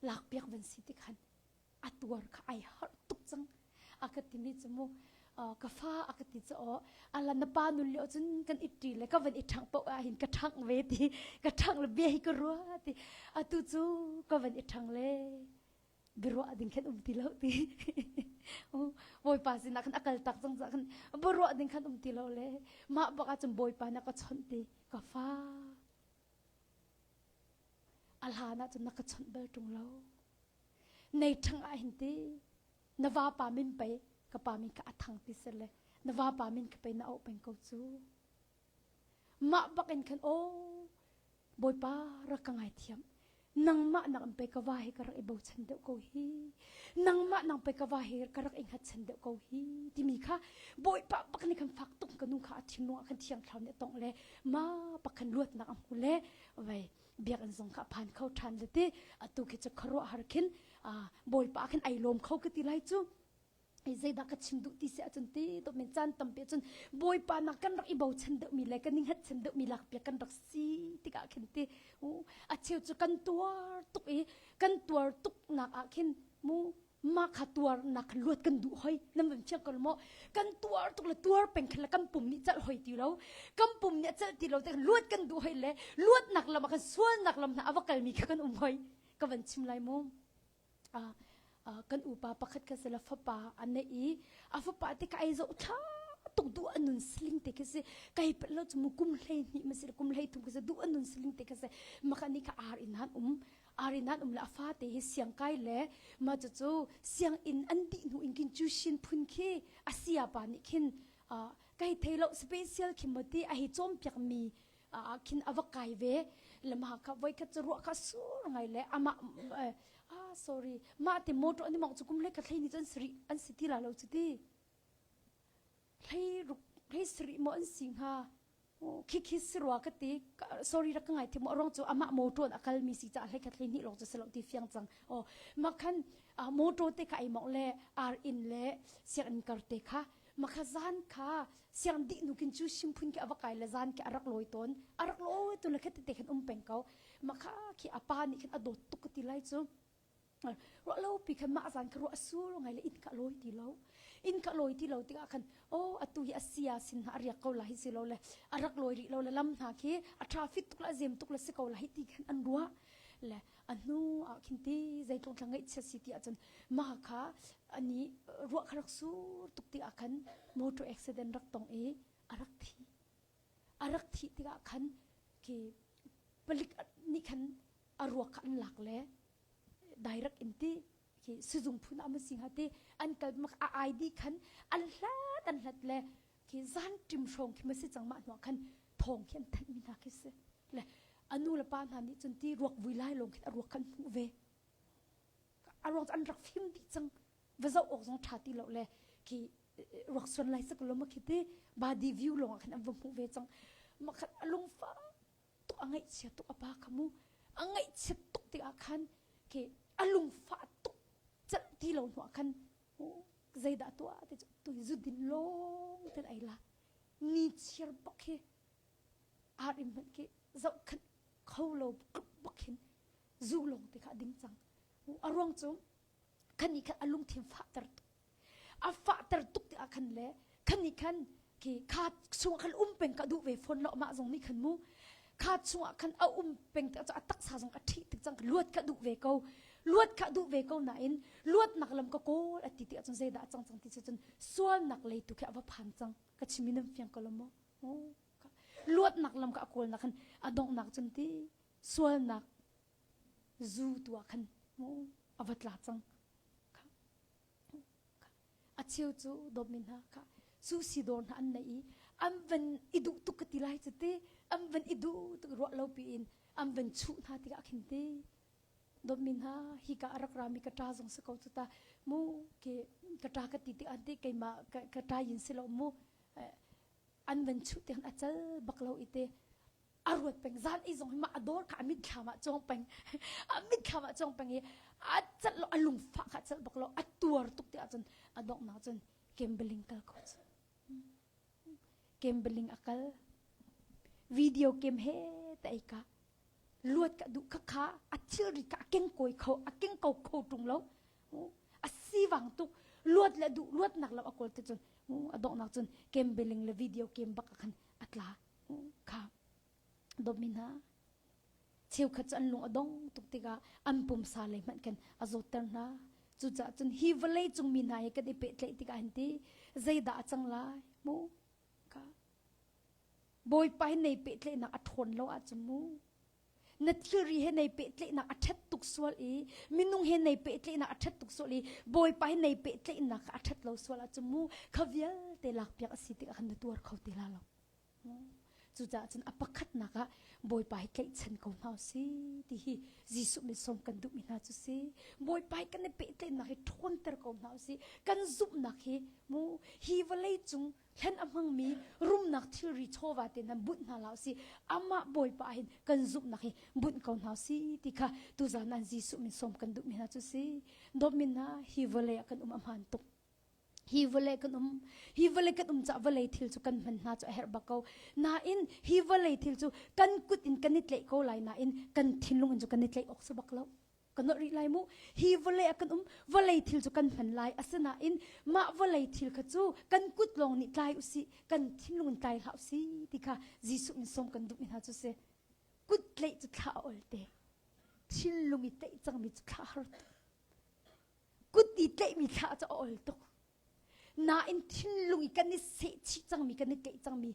lakpiak van si ti khan a tuar kha ai harh tuk cang a ka timi cu mu ka fa a ka ti cu aw ala na pa nun lio cun kan i ṭi le ka van i ṭhangh paoh ah hin ka ṭhangh ve ti ka ṭhangh le bia hi ka ruah ti atu cu ka van i ṭhang le biaruah ding khan um ti lo ti bawipa sinah khan a kal tak cang cah khan biaruah ding khan um ti lo le mah bak ah cun bawipa na ka chawnh ti ka fa a hlan ah cun na ka chawnh bal ṭung lo Nei ṭhang ah hin ti na vapa min pei ka pa min kha a thang ti seh le na vapa min kha pei na auh peng ko cu. Mah bak in khan aw Bawipa rak ka ngaithiam. Nangmah nak in pei ka va hi ka rak i bochan deuh ko hi. Nangmah nang pei ka va hi ka rak i hngatchan deuh ko hi timi kha Bawipa bak nih khan fak tuk ka nu kha a thinlung ah khan thiang thlarau nih a tongh le ma bak khan luatnak a hmu le vai biakinn zong kha a phan kho ṭhan le ti atu khi cu khuaruahhar khin bawipa khin ai lawm kho ka ti lai cu zeidah ka chim duh ti si ahcun ti to men caan tampi ahcun bawipa nak kan rak i bochan deuhmi le kan i hngatchan deuhmi lakpiak kan rak si tikah khin ti a cheu cu kan tuar tuk i kan tuar tuk nak ah khin mu. Mah kha tuar nak khan luat kan duh hoi. Nan van fiang ko maw? Kan tuar tuk le tuar peng khan le kan pum nih celh hoi ti lo. Kan pum nih a celh ti lo te luat kan duh hoi le luatnak lam ah khan sualnak lam hna a va kalmi kha kan um hoi. Ka van chim lai mu. Ah, kan upa pakhat kha sila fapa a neih i a fapa te ka ai zoh thla tuk duh a nun siling te khi si kai pat lo chu mu kum hlei hnih ma si kum hlei thum khi si duh a nun siling te khi si maka ni kha ar in han um ar in han um le a fa te hi siang kai le ma chu chu siang in an dih hnu in kin chu shin phun khi a sia pa nih khin kai thei lo special khi mo ti a hi chom piak mi ah khin a va kai ve le mah kha voi khat cu ruah kha sur ngai le amah ah sorry mah te motor an mong cu kum hlei khat hlei ni cu an siri an si ti la lo cu ti hlei ruk hlei siri mo an si hnga khi khi si rua ka ti sorry rak ka ngai thiam mo rong cu amah motor a kal mi si ca hlei khat hlei ni long cu si lo ti fiang cang oh ma khan motor te kha ai mong le ar in le sianginn kar te kha Makha zan kha siang dih nu kin cu simphun khi ava kai le zan khi a rak lawi tawn. A rak lawi tu le kha tete khan um peng ko. Makha khi a pa nih khan a dawt tuk ka ti lai cu. Ruah lo pi khan mah zan kha ruah a sur ngai le inn ka lawi ti lo. Inn ka lawi ti lo tikah khan oh atu hi a sia sin hna a riak ko la hi si lo le a rak lawi rih lo le lam hna khi a traffic tuk le a zem tuk le si ko la hi ti khan an ruah. Le a hnu ah khin ti zeitlung thla ngaihchia si ti ahcun mah kha ani ruah kha rak sur tuk ti ah khan motor accident rak tong i a rak thi a rak thih tikah khan khi palik nih khan a ruak kha an lak le direct in ti khi sizung phun ah ma si hnga ti an kal mak a ID khan an hlat an hlat le khi zan ṭim hrawng khi ma si cang mah hnuah khan thawng khi an thanh mi hna khi si le a nu le pa hna nih cun ti ruak vui lai lawng khin a ruak khan hmuh ve a ruang cu an rak fim dih cang va zoh awk zong ṭha ti lo le khi ruak suan lai sak lo ma khi ti body view lawng ah khan an va hmuh ve cang ma khan a lungfa tuk a ngaihchia tuk a pa kha mu a ngaihchiat tuk tikah khan khi a lungfah tuk celh ti lo hnuah khan zeidah tuah ti cu tu zudin lawng ten ai lak ni chiar bak hi ar in hmanh khi zohkhenh kho lo bak hin zu lawng te kha a ding cang a ruang cu khan nih khan a lungthin fahter tuk a fahter tuk tikah khan le khan nih khan khi kha chungah khan um peng ka duh ve fawn lo mah zong nih khan mu kha chungah khan a um peng tik a taksa zong a ṭhih tik cang luat ka duh ve ko luat kha duh ve ko nain luatnak lam ka kawl a ti tikah cun zeidah a cang cang ti cu cun sualnak lei tu khi a va phan cang ka chimi nan fiang ko lo maw luatnak lam ka a kawlnak khan a donghnak cun ti sualnak zu tu ah khan a va tla cang a cheu cu dawtmi hna kha cu si dawr hna an nei i an van i duh tuk ka ti lai cu ti an van i duh tuk ruah lo piin an van chuh hna tikah khin ti dawtmi hna hika a rak rami ka ṭa zong si ko cu ta mu ke ka ṭa ka ti tikah ti keimah ka ṭa yin si lo mu an van chuh tiang a cal bak lo i te a ruat peng zan i zong hi mah a dawr kha a mitthlam ah cawng peng a mitthlam ah cawng peng i a celh lo a lungfah kha a celh bak lo a tuar tuk ti ahcun a donghnak cun gambling kal ko cu gambling a kal video game he ta ei ka luat ka duh kha kha a thilri kha a keng kawi kho a keng ko kho ṭung lo a sivang tuk luat le duh luatnak lo a kawl te cun a donghnak cun gambling le video game bak ah khan a tla kha dawtmi hna cheukhat cu an lung a dong tuk tikah an pumsa lei hmanh khan a zawtter hna cucaah cun hi vawlei cung mi hna he kan i pehtlaih tikah hin ti zeidah a cang lai mu kha bawipa hi nei pehtlaihnak a ṭhawn lo ahcun mu na thilri he nei pehtlaihnak a ṭhat tuk sual i minung he nei pehtlaihnak a ṭhat tuk sual i bawipa he nei pehtlaihnak a ṭhat lo sual ahcun mu kha vialte lakpiak a si tikah khan na tuar kho ti la lo Cucaah cun a pakhatnak ah Bawipa hi tlaihchan ko hna usih ti hi Jesuh min sawm kan duhmi hna cu si. Bawipa hi kan i pehtlaihnak hi ṭhawnter ko hna usih. Kan zumhnak hi mu hi vawlei cung hlen a hmangmi rumnak thilri chawva te hna bunh hna hlah usih. Amah Bawipa hin kan zumhnak hi bunh ko hna usih ti kha tuzaan ah Jesuh min sawm kan duhmi hna cu si. Dawtmi hna hi vawlei ah kan um a hmaan tuk. Hi vawlei kan um hi vawlei kan um caah vawlei thil cu kan hman hna cu a herh bak ko. Nain hi vawlei thil cu kan kut in kan i tlaih ko lai nain kan thinlung in cu kan i tlaih awk si bak lo. Ka nolh rih lai mu. Hi vawlei ah kan um, vawlei thil cu kan hman lai. Asinain mah vawlei thil kha cu kan kut lawng nih tlai usih, kan thinlung in tlai hlah usih ti kha Jesuh min sawm kan duhmi hna cu si. Kut tlaih cu thlah a ol te. Thinlung i tlaih cangmi cu thlah har tuk. Kut i tlaihmi thlah cu a ol tuk. Nain thinlung i kan i sehchih cangmi, kan i tlaih cangmi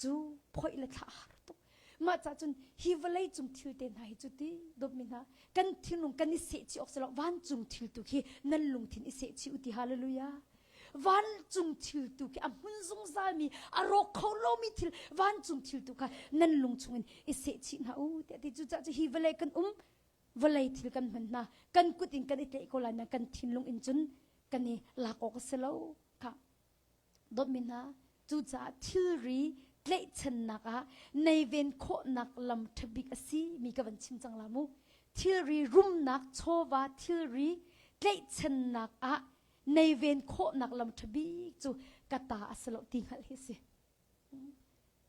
cu phoih le thlah har tuk. Mah cah cun hi vawlei cung thil te hna hi cu ti dawtmi hna kan thinlung kan i sehchih awk si lo vancung thil tu khi nan lungthin i sehchih u ti hallelujah. Vancung thil tu khi a hmun zungzalmi a rawk kho lomi thil vancung thil tu kha nan lung chungin i sehchih hna u tiah ti cucaah cu hi vawlei kan um vawlei thil kan hman hna kan kut in kan i tlaih ko lai na kan thinlung in cun kan i lak awk a si lo kha Dawtmi hna, cucaah thilri tlaihchannak ah neiven khawhnak lam ṭhabik a si mi ka van chim cang la mu. Thilri rumnak chawva thilri tlaihchannak ah neiven khawhnak lam ṭhabik cu ka ta a si lo ti hngalh hi a si.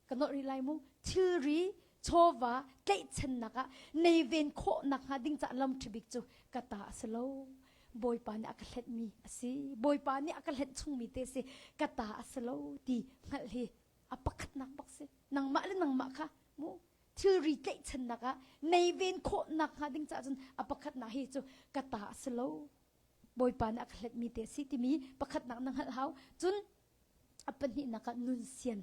Ka nolh rih lai mu. Thilri chawva tlaihchannak ah neiven khawhnak hnga ding caah lam ṭhabik cu ka ta a si lo. Bawipa nih a ka hlenhmi a si. Bawipa nih a ka hlenh chungmi te si. Ka ta a si lo ti hngalh hi a pakhatnak bak si. Nangmah le nangmah kha mu thilri tlaihchannak ah neiven khawhnak hnga ding caah cun a pakhatnak hi cu ka ta a si lo. Bawipa nih a ka hlenhmi te si timi pakhatnak na hngalh hau. Cun a pahnihnak ah nun sian.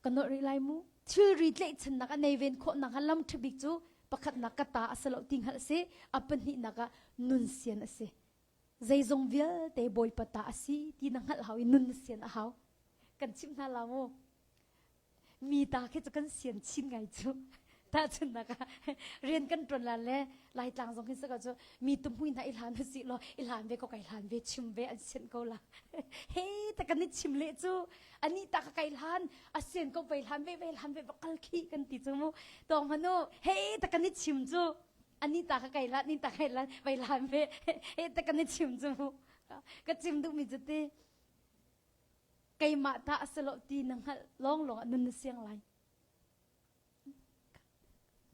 Ka nolh rih lai mu. Thilri tlaihchannak a nei ven khawhnak ah lam ṭhabik cu pakhatnak ka ta a si lo ti hngalh a si. A pahnihnak ah nun sian a si. Zeizong vialte Bawipa ta a si ti na hngalh hau i nun na sian a hau. Kan chimh hna la mu. Mi ta khi cu kan sian chin ngai cu. Tahchunhnak ah rian kan ṭuan la le Laitlang zong hin saka cu mi tumhui hna i hlan u sih law i hlan ve ko kai hlan ve chim ve an sian ko la. He ta kan i chim le cu ani ta ka kai hlan a sian ko vai hlan ve vai hlan ve va kal khi kan ti cu mu. Tawng hmanu he ta kan i chim cu ani ta ka kai hlan ni ta kai hlan vai hlan ve he ta kan i chim cu mu. Ka chim duh mi cu ti keimah ta a si lo ti na hngalh lawng lawng ah nun na siang lai.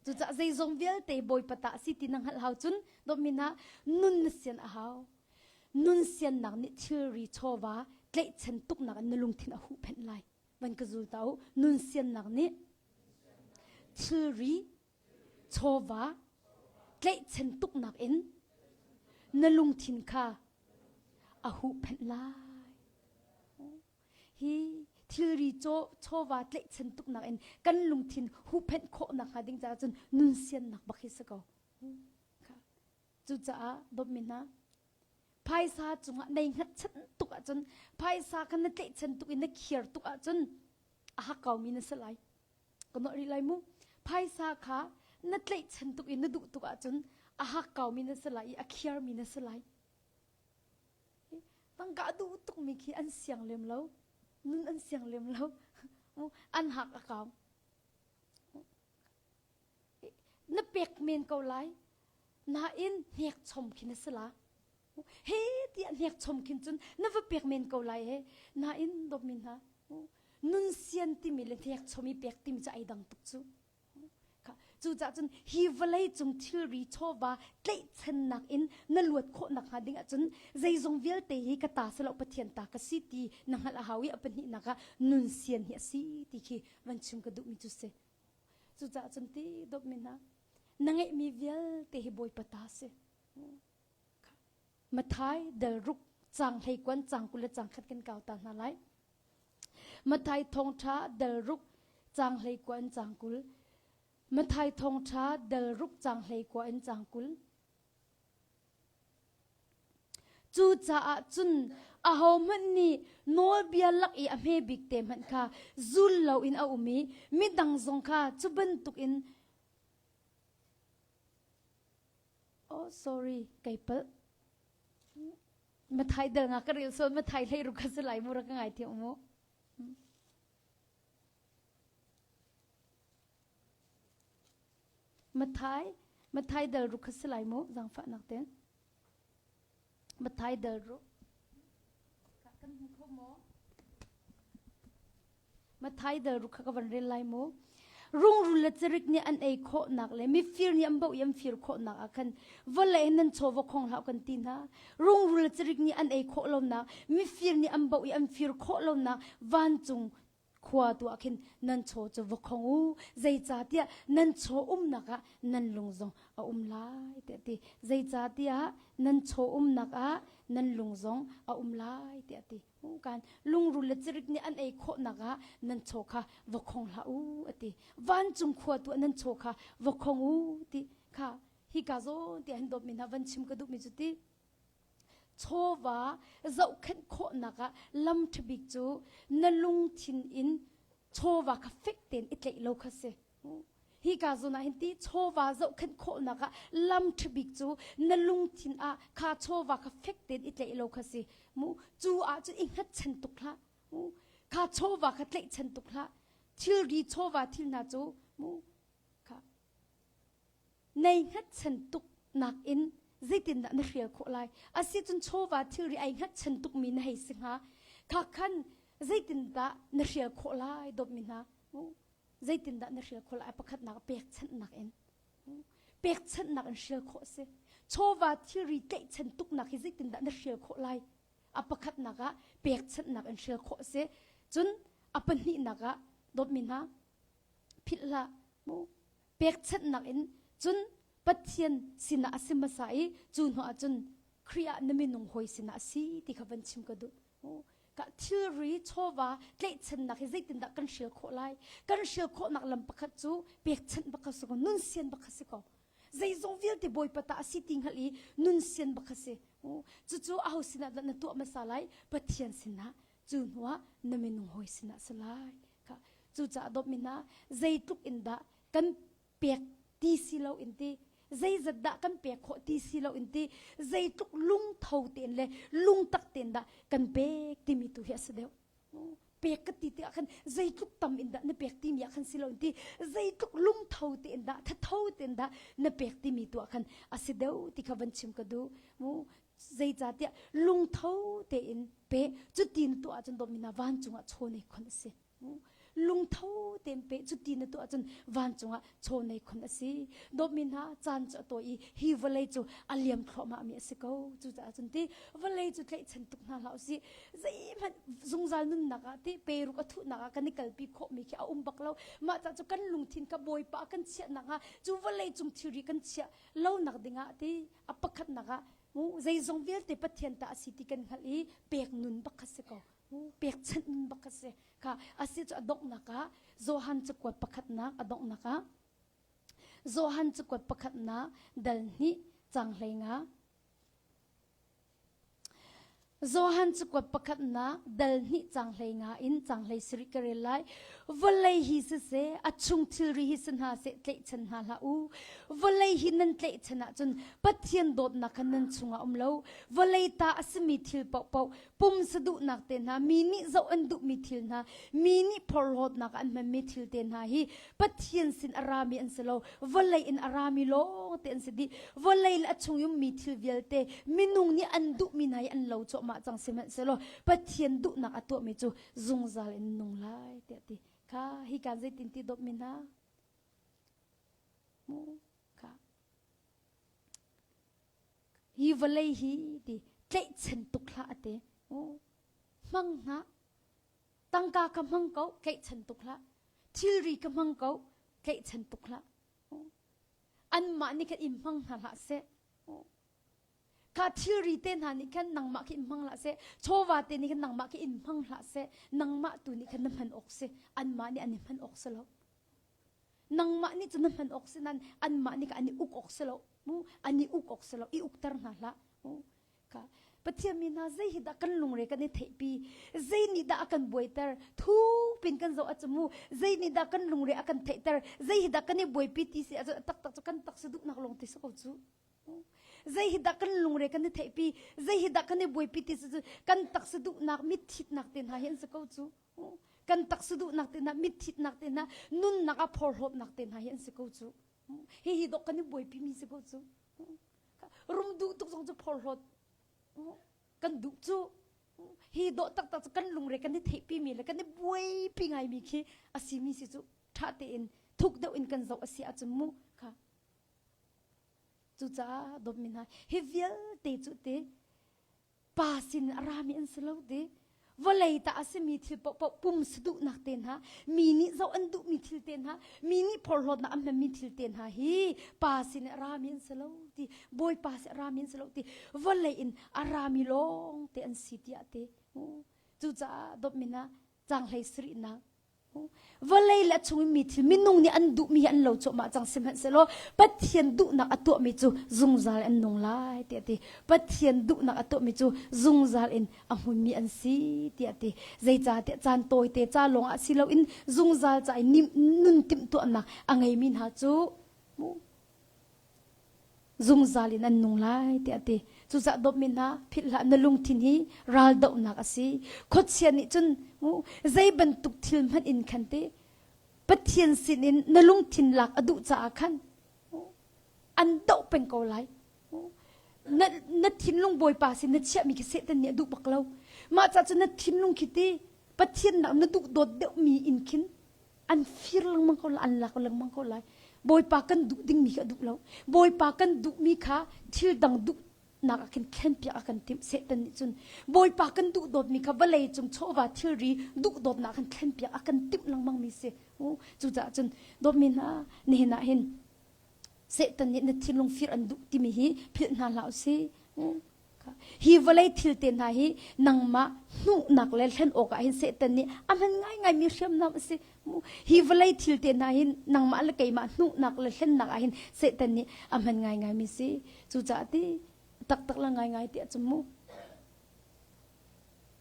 Cucaah zeizong vialte Bawipa ta a si ti na hngalh hau cun dawtmi hna nun na sian a hau. Nun siannak nih thilri chawva tlaihchan tuknak in na lungthin a huhphenh lai. Van ka zul ta u. Nun siannak nih thilri chawva tlaihchan tuknak in na lungthin kha a huhphenh lai. Hi thilri chawva tlaihchan tuknak in kan lungthin huhphenh khawhnak hnga ding caah cun nun siannak bak hi si ko. Cucaah dawtmi hna, phaisa cungah nei hngatchan tuk ahcun phaisa kha na tlaihchan tuk i na khiar tuk ahcun a hakkaumi na si lai. Ka nolh rih lai mu. Phaisa kha na tlaihchan tuk i na duh tuk ahcun a hakkaumi na si lai i a khiarmi na si lai. Tangka a duh tukmi khi an siang lem lo. Nun an siang lem lo. An hak a kau. Na pek men ko lai. Nain hnek chom khi na si la. He tiah hnek chom khin cun na va pek men ko lai he. Nain dawtmi hna nun sian timi le hnek chom i pek timi cu ai dang tuk cu. Cucaah cun hi vawlei cung thilri chawva tlaihchannak in na luat khawh nakhnga ding ahcun zeizong vialte hi ka ta si lo Pathian ta ka si ti na hngalh a hau i a pahnihnak ah nun sian hi a si ti khi van chim ka duhmi cu si. Cucaah cun ti dawtmi hna na ngeihmi vialte hi Bawipa ta si. Mathai dal ruk cang hlei kuan cang 20 le cang khat kan kau ta hna lai. Mathai thawngṭha dal ruk caang 19 in caang 20. Mathai thawngṭha dal ruk caang 19 in caang 20. Cucaah cun ahohmanh nih nawlbia lak i a hme bik te hmanh kha zul loin a um i midang zong kha cu bantukin Oh sorry kai palh. Mathai dal nga ka rel sawn Mathai hlei ruk ka si lai mu ra ka ngai thiam mu. Mathai Mathai dal ruk ka si lai mu zangfah nak ten. Mathai dal ruk. Kan hmu kho maw? Mathai dal ruk kha ka van rel lai mu. Rungrul le cirik nih an ei khawhnak le mifir nih an boh i an fir khawhnak ah khan vawlei in nan chaw va khong hlah kan ti hna. Rungrul le cirik nih an ei khawh lonak, mifir nih an boh i an fir khawh lonak vancung khua tu ah khin nan chaw cu va khong u. Zeicahtiah nan chaw umnak ah nan lung zong a um lai tiah ti. Zeicahtiah nan chaw umnak ah nan lung zong a um lai tiah ti. Kan lungrul le cirik nih an ei khawhnak ah nan chaw kha va khong hlah u a ti. Vancung khua tu ah nan chaw kha va khong u ti kha hika zawn ti hin dawtmi hna van chim ka duhmi cu ti chawva zohkhenh khawhnak ah lam ṭhabik cu na lungthin in chawva kha fek tein i tlaih lo kha si. Hika zawn ah hin ti chawva zohkhenh khawhnak ah lam ṭhabik cu na lungthin ah kha chawva kha fek tein i tlaih lo kha si. Mu cu ah cun i hngatchan tuk hlah. Mu kha chawva kha tlaihchan tuk hlah. Thilri chawva thil hna cu mu kha nei hngatchan tuk nakin zeitindah na hrial khawh lai asicun chawva thilri ai hngatchan tukmi na hei si hnga kha khan zeitindah na hrial khawh lai dawtmi hna zeitindah na hrial khawh lai pakhatnak pekchanhnak in pekchanhnak in hrial khawh si chawva thilri tlaihchan tuknak hi zeitindah na hrial khawh lai a pakhatnak ah pekchanhnak in hrial khawh si cun a pahnihnak ah dawtmi hna philh hlah mu pekchanhnak in cun Pathian sinah a si hmasa i cu hnu ah cun Khrih ah na minung hawi sinah a si ti kha van chim ka duh. Ka thilri chawva tlaihchannak hi zeitindah kan hrial khawh lai? Kan hrial khawhnak lam pakhat cu pekchanh bak kha si ko, nun sian bak kha si ko. Zeizong vialte Bawipa ta a si ti hngalh i nun sian bak kha si. Cucu aho sinah dah na tuah hmasa lai? Pathian sinah cu hnuah na minung hawi sinah si lai. Cucaah dawtmi hna, zeitluk in dah kan pek ti si lo in ti zeizat dah kan pek khawh ti si lo in ti zeitluk lungtho tein le lungtak tein dah kan pek timi tu hi a si deuh pek ka ti tikah khan zeitluk tam in dah na pek timi ah khan si lo in ti zeitluk lungtho tein dah thatho tein dah na pek timi tu ah khan a si deuh ti kha van chim ka duh mu zeicahtiah lungtho tein pe cuti na tuah ahcun dawtmi hna vancung ah chaw nei khon a si Lungtho tein pe cuti na tuah cun vancung ah chaw nei khon a si. Dawtmi hna caan cu a tawi i hi vawlei cu a liam thluahmah mi a si ko. Cucaah cun ti vawlei cu tlaihchan tuk hna hlah usih. Zeihmanh zungzal nunnak ah ti peruk a thuhnak ah kan i kalpi khawhmi khi a um bak lo. Mah ca cu kan lungthin kha Bawipa a kan chiahnak ah cu vawlei cung thilri kan chiah lonak dingah ti a pakhatnak ah zeizong vialte Pathian ta a si ti kan hngalh i pek nun bak kha si ko. Pekchanh bak a si. Kha a si cu a donghnak ah Johan cakuat pakhatnak a donghnak ah Johan cakuat pakhatnak dal hnih cang hlei nga Johan cakuat pakhatnak dal hnih cang hlei nga in cang hlei sarih ka rel lai. Vawlei hi siseh, a chung thilri hi si hna seh, tlaihchan hna hlah u. Vawlei hi nan tlaihchan ahcun Pathian dawtnak kha nan chungah um lo. Vawlei ta a simi thil paohpaoh pumsa duhnak te hna, mi nih zoh an duhmi thil hna, mi nih phorhlawtnak an hmanmi thil te hna hi Pathian sin a rami an si lo, vawlei in a rami lawng te an si dih. Vawlei le a chung i ummi thil vialte minung nih an duhmi hna hi an lo cuahmah cang sihmanhsehlaw Pathian duhnak a tuahmi cu zungzal in nung lai tiah ti. Kha hi kan zeitin ti dawtmi hna? Mu kha Hi vawlei hi ti tlaihchan tuk hlah a ti. Hmang hna. Tangka ka hmang ko, tlaihchan tuk hlah. Thilri ka hmang ko, tlaihchan tuk hlah. Anmah nih khan in hmang hna hlah seh. Kha thilri te hna nih khan nangmah khi in hmang hlah seh. Chawva te nih khan nangmah khi in hmang hlah seh. Nangmah tu nih khan na hman awk si. Anmah nih an i hman awk si lo. Nangmah nih cun na hman awk si nain anmah nih an i uk awk si lo. Mu an i uk awk si lo. I ukter hna hlah. Mu ka Pathian mi hna zei hi dah kan lungre kan i theihpi zei nih dah a kan buaiter thu pin kan zoh ahcun mu zei nih dah kan lungre a kan theihter zei hi dah kan i buaipi ti si ahcun taktak cu kan taksa duhnak lawng ti si ko cu zei hi dah kan lungre kan i theihpi zei hi dah kan i buaipi ti si cu kan taksa duhnak mitthitnak te hna hi an si ko cu Kan taksa duhnak te hna, mitthitnak te hna, nunnak ah phorhlawtnak te hna hi an si ko cu. Hihi dok kan i buaipi mi si ko cu. Rum duh tuk zong cu phorhlawt kan duh cu. Hi dawh taktak cu kan lungre kan i theihpi mi le kan i buaipi ngai mi khi a si mi si cu. Ṭha tein. Thuk deuh in kan zoh a si ahcun mu kha. Cucaah dawtmi hna hi vialte cu te pa sin a rami an si lo ti. Vawlei ta a simi thil paohpaoh pum saduhnak te hna, mi nih zoh an duhmi thil te hna, mi nih phorhlawtnak an hmanmi thil te hna hi pa sin a rami an si lo ti, Bawipa sin a rami an si lo ti, vawlei in a rami lawng te an si tiah ti. Cucaah dawtmi hna, canghlei sarihnak Vawlei le a chung in mi thil minung nih an duhmi hi an lo cuahmah cang sihmanhsehlaw Pathian duhnak a tuahmi cu zungzal an nung lai tiah a ti. Pathian duhnak a tuahmi cu zungzal in a hmunmi an si tiah a ti. Zeicahtiah caan tawite ca lawngah si loin zungzal ca i nun timhtuahnak a ngeimi hna cu zungzal in an nung lai tiah a ti. Cucaah dawtmi hna philh hlah na lungthin hi raldohnak a si. Khuachia nih cun zei bantuk thil hmanh in khan ti Pathian sinin na lungthin lak a duh caah khan an doh peng ko lai. Na, na thinlung Bawipa sin na chiahmi khi Satan nih a duh bak lo. Mah caah cun na thinlung khi ti Pathian nak na duh dawt deuhmi in khin an fir lengmang ko lai an lak lengmang ko lai bawipa kan duh dingmi kha a duh lo bawipa kan duhmi kha thil dang duhnak ah khin thlenpiak a kan timh satan nih cun bawipa kan duh dawtmi kha vawlei cung chawva thilri duh dawtnak khan thlenpiak a kan timh lengmang mi si cucaah cun dawtmi hna nihin ah hin satan nih na thinlung fir an duh timi hi philh hna hlah usih Hi vawlei thil te hna hi nangmah hnuhnak le hlen awkah hin Satan nih a hman ngaingaimi hriamnam a si. Hi vawlei thil te hna hi nangmah le keimah hnuhnak le hlennak ah hin Satan nih a hman ngaingaimi si. Cucaah ti taktak le ngaingai ti ahcun mu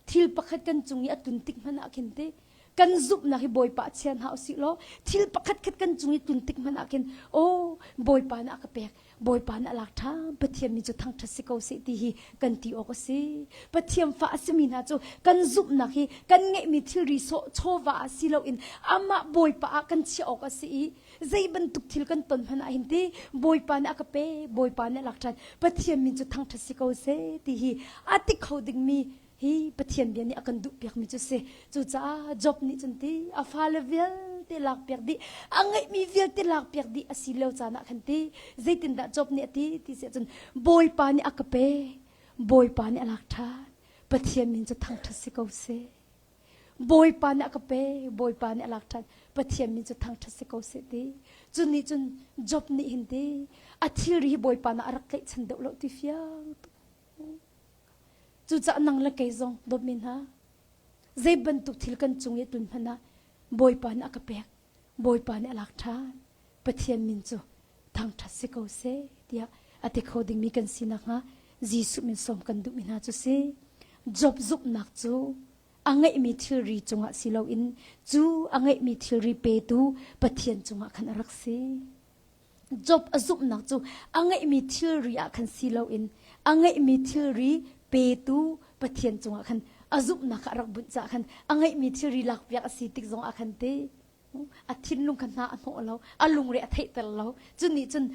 thil pakhat kan cung i a tlun tik hmanh ah khin ti kan zumhnak hi Bawipa chia hna usih law thil pakhat khat kan cung i tlun tik hmanh ah khin aw Bawipa nih a ka pek Bawipa nih a lak ṭhan Pathian mi cu thangṭhat si ko seh ti hi kan ti awk a si Pathian fa a simi hna cu kan zumhnak hi kan ngeihmi thilri sawh chawva ah si loin amah Bawipa ah kan chiah awk a si i zei bantuk thil kan ton hmanh ah hin ti Bawipa nih a ka pe Bawipa nih a lak ṭhan Pathian min cu thangṭhat si ko seh ti hi a ti kho dingmi hi Pathian bia nih a kan duhpiakmi cu si. Cucaah Job nih cun ti a fale vialte lakpiak dih, a ngeihmi vialte lakpiak dih a si lio caan ah khan ti zeitindah Job nih a ti ti si ahcun Bawipa nih a ka pe, Bawipa nih a lak ṭhan, Pathian min cu thangṭhat si ko seh. Bawipa nih a ka pe, Bawipa nih a lak ṭhan, Pathian min cu thangṭhat si ko seh ti. Cu nih cun Job nih hin ti a thilri hi Bawipa nih a rak tlaihchan deuh lo ti fiang tuk. Cucaah nang le kei zong dawtmi hna, zei bantuk thil kan cung i tlun hmanh ah Bawipa nih a ka pek, Bawipa nih a lak ṭhan, Pathian min cu thangṭhat si ko seh tiah a ti kho dingmi kan si nakhnga Jesuh min sawm kan duhmi hna cu si. Job zumhnak cu a ngeihmi thilri cungah si loin cu a ngeihmi thilri petu Pathian cungah khan a rak si. Job a zumhnak cu a ngeihmi thilri ah khan si loin a ngeihmi thilri petu Pathian cungah khan a zumhnak kha a rak bunh caah khan a ngeihmi thilri lakpiak a si tik zong ah khan te a thinlung kha hna a hnawh lo a lungre a theihter lo cu nih cun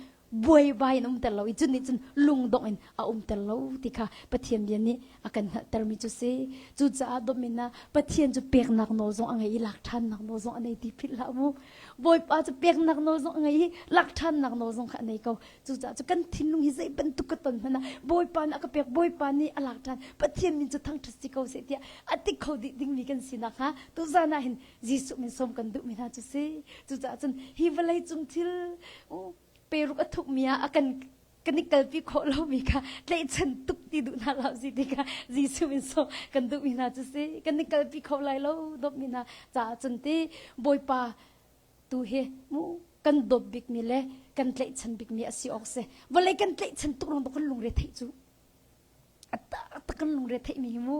buaibai in a umter lo i cu nih cun lungdongh in a umter lo ti kha Pathian bia nih a kan hngalhtermi cu si. Cucaah dawtmi hna, Pathian cu peknak nawl zong a ngei i lak ṭhannak nawl zong a nei ti philh hlah mu. Bawipa cu peknak nawl zong a ngei i lak ṭhannak nawl zong kha a nei ko. Cucaah cu kan thinlung hi zei bantuk ka ton hmanh ah Bawipa nih a ka pek, Bawipa nih a lak ṭhan, Pathian min cu thangṭhat si ko seh tiah a ti kho dih dingmi kan si nakhnga tuzan ah hin Jesuh min sawm kan duhmi hna cu si. Cucaah cun hi vawlei cung thil peruk a thukmi ah a kan kan i kalpi khawh lomi kha tlaihchan tuk ti duh hna lo si ti kha Jesuh min sawm kan duhmi hna cu si kan i kalpi kho lai lo dawtmi hna caah cun ti Bawipa tu hi mu kan dawt bikmi le kan tlaihchan bikmi a si awk si vawlei kan tlaihchan tuk rong kan lungre theih cu A taktak kan lungre theihmi hi mu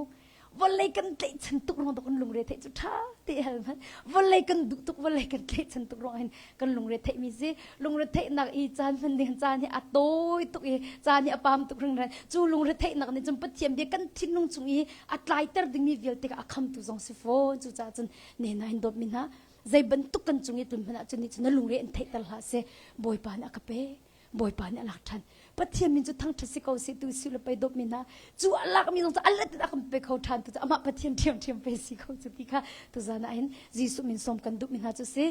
vawlei kan tlaihchan tuk ruang kan lungre theih cu ṭha te hal hmanh vawlei kan duh tuk vawlei kan tlaihchan tuk ruang hin kan lungre theihmi si lungre theihnak i caan hman ding caan hi a tawi tuk i caan hi a pam tuk hringhran cu lungre theihnak nih cun Pathian bia kan thinlung chung i a tlaiter dingmi vialte kha a khamtu zong si fawn cucaah cun ne na hin dawtmi hna zei bantuk kan cung i tlun hmanh ah cun nih cun na lungre in theihter hlah seh Bawipa nih a ka pek Bawipa nih a lak ṭhan. Pathian min cu thangṭhat si ko seh tu si le pei dawtmi hna cu a lakmi zong cu a let in a kan pe kho ṭhan tu cu amah Pathian ṭhiamṭhiam pe si ko cu ti kha tuzan ah hin Jesuh min sawm kan duhmi hna cu si.